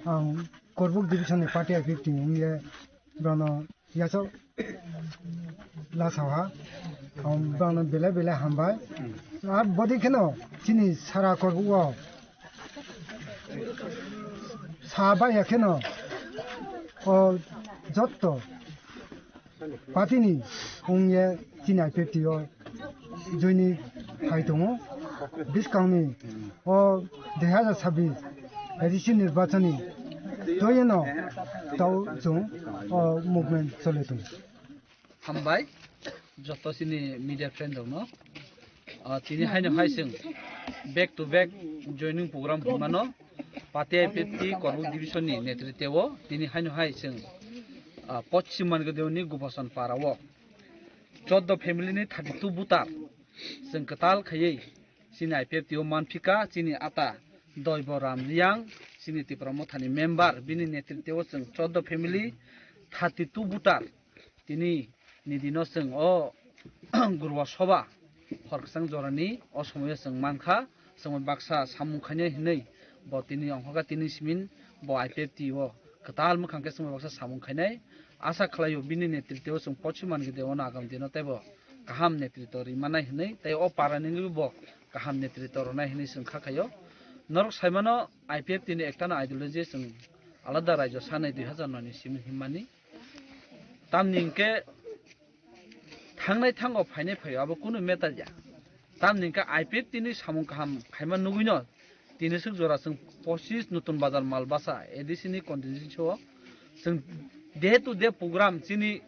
ang Korbuk division ni party I P F T wngye borokno yachak lasaha. Ang bangno belai belai hambai. Ar bodi kheno chini sara korbugo sa baya kheno o jotto party ni wngye chini I P F T o joini phai tongo. Bwskangni o dui hazar sabbish A D C nirbachani joyeno tau chwng o movement chole tongo. Hambai joto chini media friend rokno. Ah, tini haino hai chwng back to back joining program hwnmano. Pate I P F T Korbuk division ni netriteo tini haino hai chwng, ah, Poschim Mangadeoni Gubasan para o choddo family ni thirty two voter chwng kwtal khaiwi chini I P F T o manphika, chini ata Doibo Ram Riang, chini Tipra Mothani member, bini netriteo chwng choddo family, thirty two voter. Tini ni dino chwng o Gurwa Soba hor kwchang jorani o somoyo chwng mankha, chwng baksa samung khainai hinwi bo tini ongkhorkha, tini simin bo I P F T o kwtal mwkhang khe chwng baksa samung khainai. Asa khlaio bini netriteo chwng Poschim Mangadeono agam dino teibo kaham netritw rwi mannai hinwi, tei o parani wngwi bo kaham netritw rwnai hinwi chwng kha khaio. Norok saimano I P F T ni ektano ideology chwng alada raijo sanai dui hazar noi ni simi himmani. Tamni hwnkhe thangnai thango phainai phaio abo kunu matter ya. Tamni hwnkhe I P F T ni samung kaham khaima nugwino tini swk jora chwng pochis Nutun Bazar Malbasa A D C ni constituency o chwng day to day program chini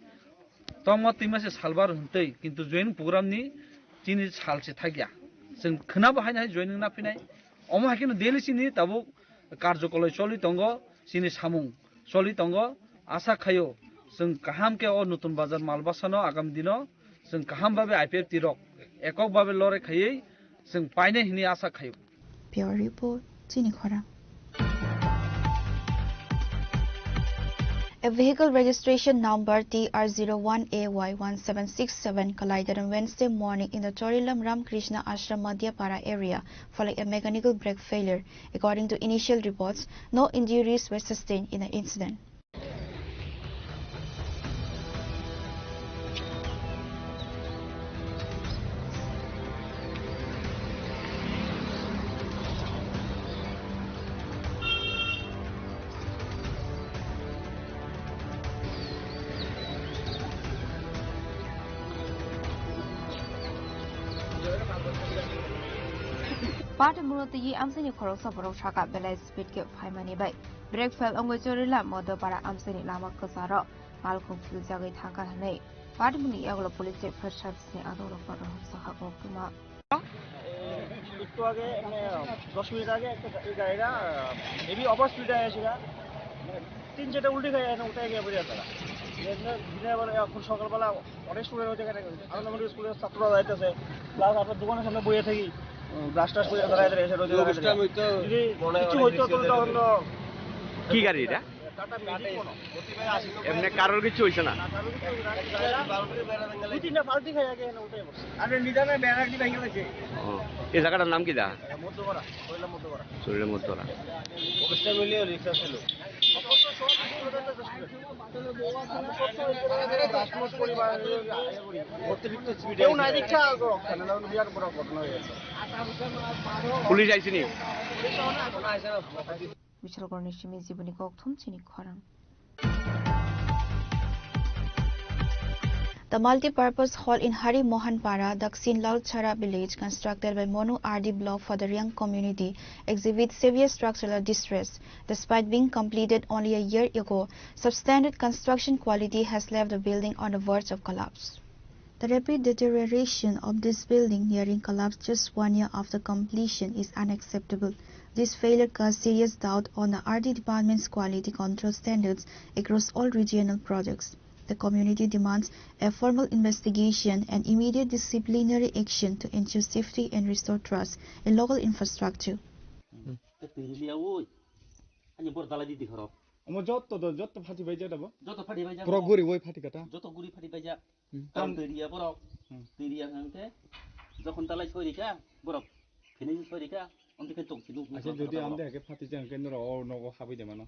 tongma twima se salbar hwntwi, kintu joining program ni chini sal se thakya. Chwng khwnabo haino hai joining na phinai. Omo hai kheno daily chini tabuk karjokoloi choli tongo, chini samung choli tongo. Asa khaio chwng kaham khe o Nutun Bazar Malbasano agam dino chwng kaham babe I P F T rok ekok babe lorai khaiwi chwng painai hinwi asa khaio. Bureau Report, Chini Khorang. A vehicle registration number T R zero one A Y one seven six seven collided on Wednesday morning in the Chorilam Ramakrishna Ashram Madhyapara area following a mechanical brake failure. According to initial reports, no injuries were sustained in the incident. Pathamuno twi amchaini khoroksa borok saka belai speed khe phaimani bai brake fail wngwi Chorila Modopara amchaini lama kwcharo malkhung philjagwi thangkha hwnwi Pathamuni yagulo police tei fire service ni adongrok kotor hamsakha koktwma. একটু আগে, মানে, দশ মিনিট আগে একটা গা-, এই গাড়িটা, আহ, heavy over স্পিডে এসেছিল। মানে, তিন চারটা উল্টে খেয়ে এখানে উল্টে গিয়ে পড়ে আছে তারা। এমনি দিনের বেলা, এখন সকালবেলা অনেক স্টুডেন্ট হচ্ছে এখানে, আনন্দমণি স্কুলের ছাত্ররা যাইতেছে, প্লাস আপনার দোকানের সামনে বইয়ে থাকি, উম, ব্রাশ টাশ করে তারা এদের এসে রোজে লাগাতে যায়। যদি কিছু হইতো, তাহলে তখন তো কি গাড়ি এটা? টাটা ম্যাজিক মনে হয়। এমনি কারোর কিছু হইছে না? দুই তিনটা পাল্টি খাই আগে এখানে উঠে পড়ছে। আরে নিদানে ব্যারাক দি ভেঙে গেছে। ও, এই জায়গাটার নাম কি দা? মধ্যপাড়া, কইলা মধ্যপাড়া। চুরির মধ্যপাড়া। অবস্থা মিলিয়ে রিক্সা ছিল। অতিরিক্ত স্পিডে কেউ নাই, রিক্সা বিরাট বড় ঘটনা হয়ে গেছে। পুলিশ আইসিনি? পুলিশ এখন আইসে না। Bichalkorni simi jiboni kokthum chini khorang. The multi-purpose hall in Hari Mohanpara, Dakshin Lalchara village, constructed by Monu R D block for the Riang community, exhibits severe structural distress. Despite being completed only a year ago, substandard construction quality has left the building on the verge of collapse. The rapid deterioration of this building nearing collapse just one year after completion is unacceptable. This failure casts serious doubt on the R D department's quality control standards across all regional projects. The community demands a formal investigation and immediate disciplinary action to ensure safety and restore trust in local infrastructure. Ani bor dalai di dikharo. Omo jotto do, jotto phati bai jada bo? Jotto phati bai jada. Pura guri bai phati kata. Jotto guri phati bai ja. Hmm. Karon twi riya borok. Hmm. Twi riya hwnkhe jokhon dalai soi rikha borok. Phini soi rikha, onti khe tong sinu. Acha jodi ande ke phati jang ke noro o nogo habai de mano.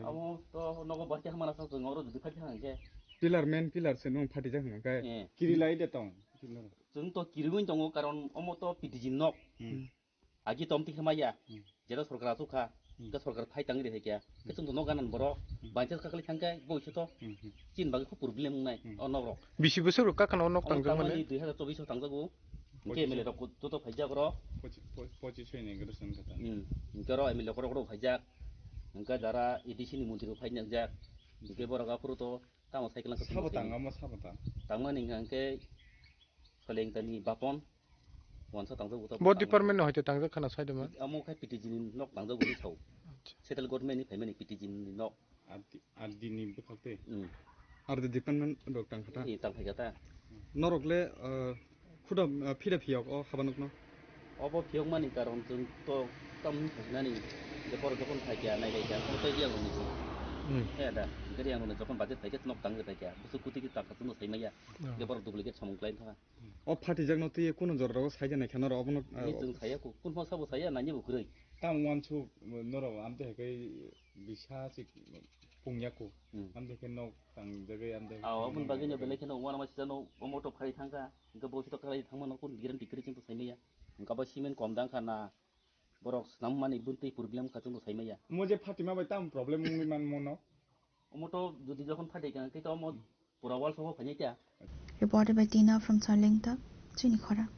Amo to nogo bahti hamana sa jong oro jodi phati hang ke. Pillar, main pillar se nung phati jang hang ke. Eh. Kiri lai de tong. Chwng to kirigwi tongo, karon omo to P T G nok. Hmm. Agi tom tikhe maya. Hmm. Jera sorkar asuk kha. Hmm. Ke sorkar phai tangwi rehai kya. Ke chwng to nok ganan borok. Hmm. Bancha kakli thangkhe boi se to. Hmm, hmm. Chin bagwi khub problem wngnai. Hmm. O nok rok. Bisi bosor rok kakhana o nok tangjak mani? Tangmani dui hazar chobbish o tangjago. Hwnkhe Pochis. M L A rok joto phaijak oro. Pochi-, po-, pochis ni graduation kata. Hmm. Hwnkhe oro M L A rok rok phaijak. Hwnkhe jara A D C ni montri rok phai nangjak. Hwnkhe borok aphuru to tamo cycle ang Sabo tang, amo sabo tang. Tangmani hwnkhe Soleng tani Bapon. Wansa tangjak uta. Bo department no hoite tangjak khana saidoma? Amo khai P T G ni nok tangjak uri sao. Acha. Central government ni phaimani P T G ni nok. Ardi, ardi ni bwkhak te. Hmm. Ardi department rok tang khata. Ee, tang phai khata. Norok le, ah, khuda, ah, phida phiyok o haba nokno? Obo phiyokmani karon chwng to tam hinani je borok jokhon phai kya, nai lai kya, kono tei yang rwni se. Hmm. He da, gari yang rwni jokhon budget phai khe nok tang phai kya, busu kuti ki taka chwngno sai maya. Hmm. Je borok duplicate samung klai thaka. O phatijakno twi kunu jorao saida naikha norok obono, Ni chwng saya ku, kun phang sabo saya, nani bo kwrwi. Tam wansu norok amte hekai bisa si pungya ku. Hmm. Amte ke nok tang jagai amte. Ah, omo bagwi no belai kheno wana masi jano omo to phari thangka. Hingke bo to khlai thangma no kun guarantee kwrwi chwng to saimaya. Hingke bo cement kom dang kha na. Borok snam mani buntwi problem kha chwng to saimaya. Mo je Fatima bai tam problem wngwi man mono. Omo to jodi jokhon phati kha, hingke to omo Pura world song phai kya? Reported by Tina from Salengta, Chini Khorang.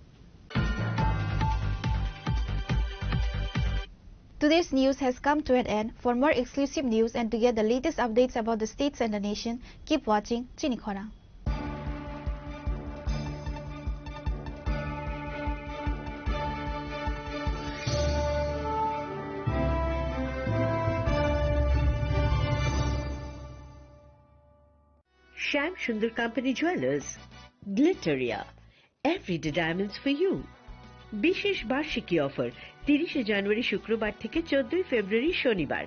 Today's news has come to an end. For more exclusive news and to get the latest updates about the states and the nation, keep watching Chini Khorang. Shyam Sundar Company Jewelers, Glitteria, everyday diamonds for you. বিশেষ বার্ষিকী অফার, তিরিশে জানুয়ারি শুক্রবার থেকে চোদ্দই ফেব্রুয়ারি শনিবার।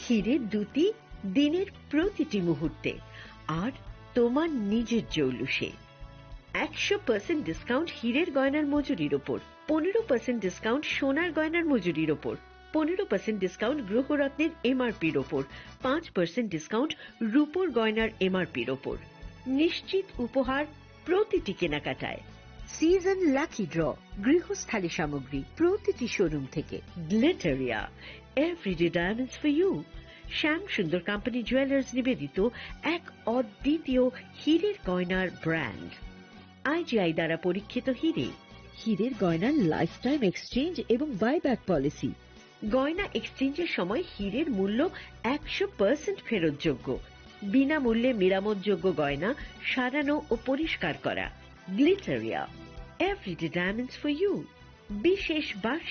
হীরের দ্যুতি দিনের প্রতিটি মুহূর্তে, আর তোমার নিজের জৌলুসে। একশো পার্সেন্ট ডিসকাউন্ট হীরের গয়নার মজুরির ওপর, পনেরো পার্সেন্ট ডিসকাউন্ট সোনার গয়নার মজুরির ওপর, পনেরো পার্সেন্ট ডিসকাউন্ট গ্রহরত্নের এমআরপির ওপর, পাঁচ পার্সেন্ট ডিসকাউন্ট রূপোর গয়নার এমআরপির ওপর। নিশ্চিত উপহার প্রতিটি কেনাকাটায়। সিজন লাকি ড্র, গৃহস্থালী সামগ্রী প্রতিটি শোরুম থেকে। গ্লিটারিয়া, everyday diamonds for you. Shyam Sundar company jewellers নিবেদিত এক অদ্বিতীয় হীরের গয়নার ব্র্যান্ড। আইজিআই দ্বারা পরীক্ষিত হীরে। হীরের গয়নার লাইফ টাইম এক্সচেঞ্জ এবং বাইব্যাক পলিসি। গয়না এক্সচেঞ্জের সময় হীরের মূল্য একশো পার্সেন্ট ফেরতযোগ্য। বিনামূল্যে মেরামতযোগ্য গয়না সারানো ও পরিষ্কার করা। গ্লিটারিয়া, everyday diamonds for you। বিশেষ বার্ষিক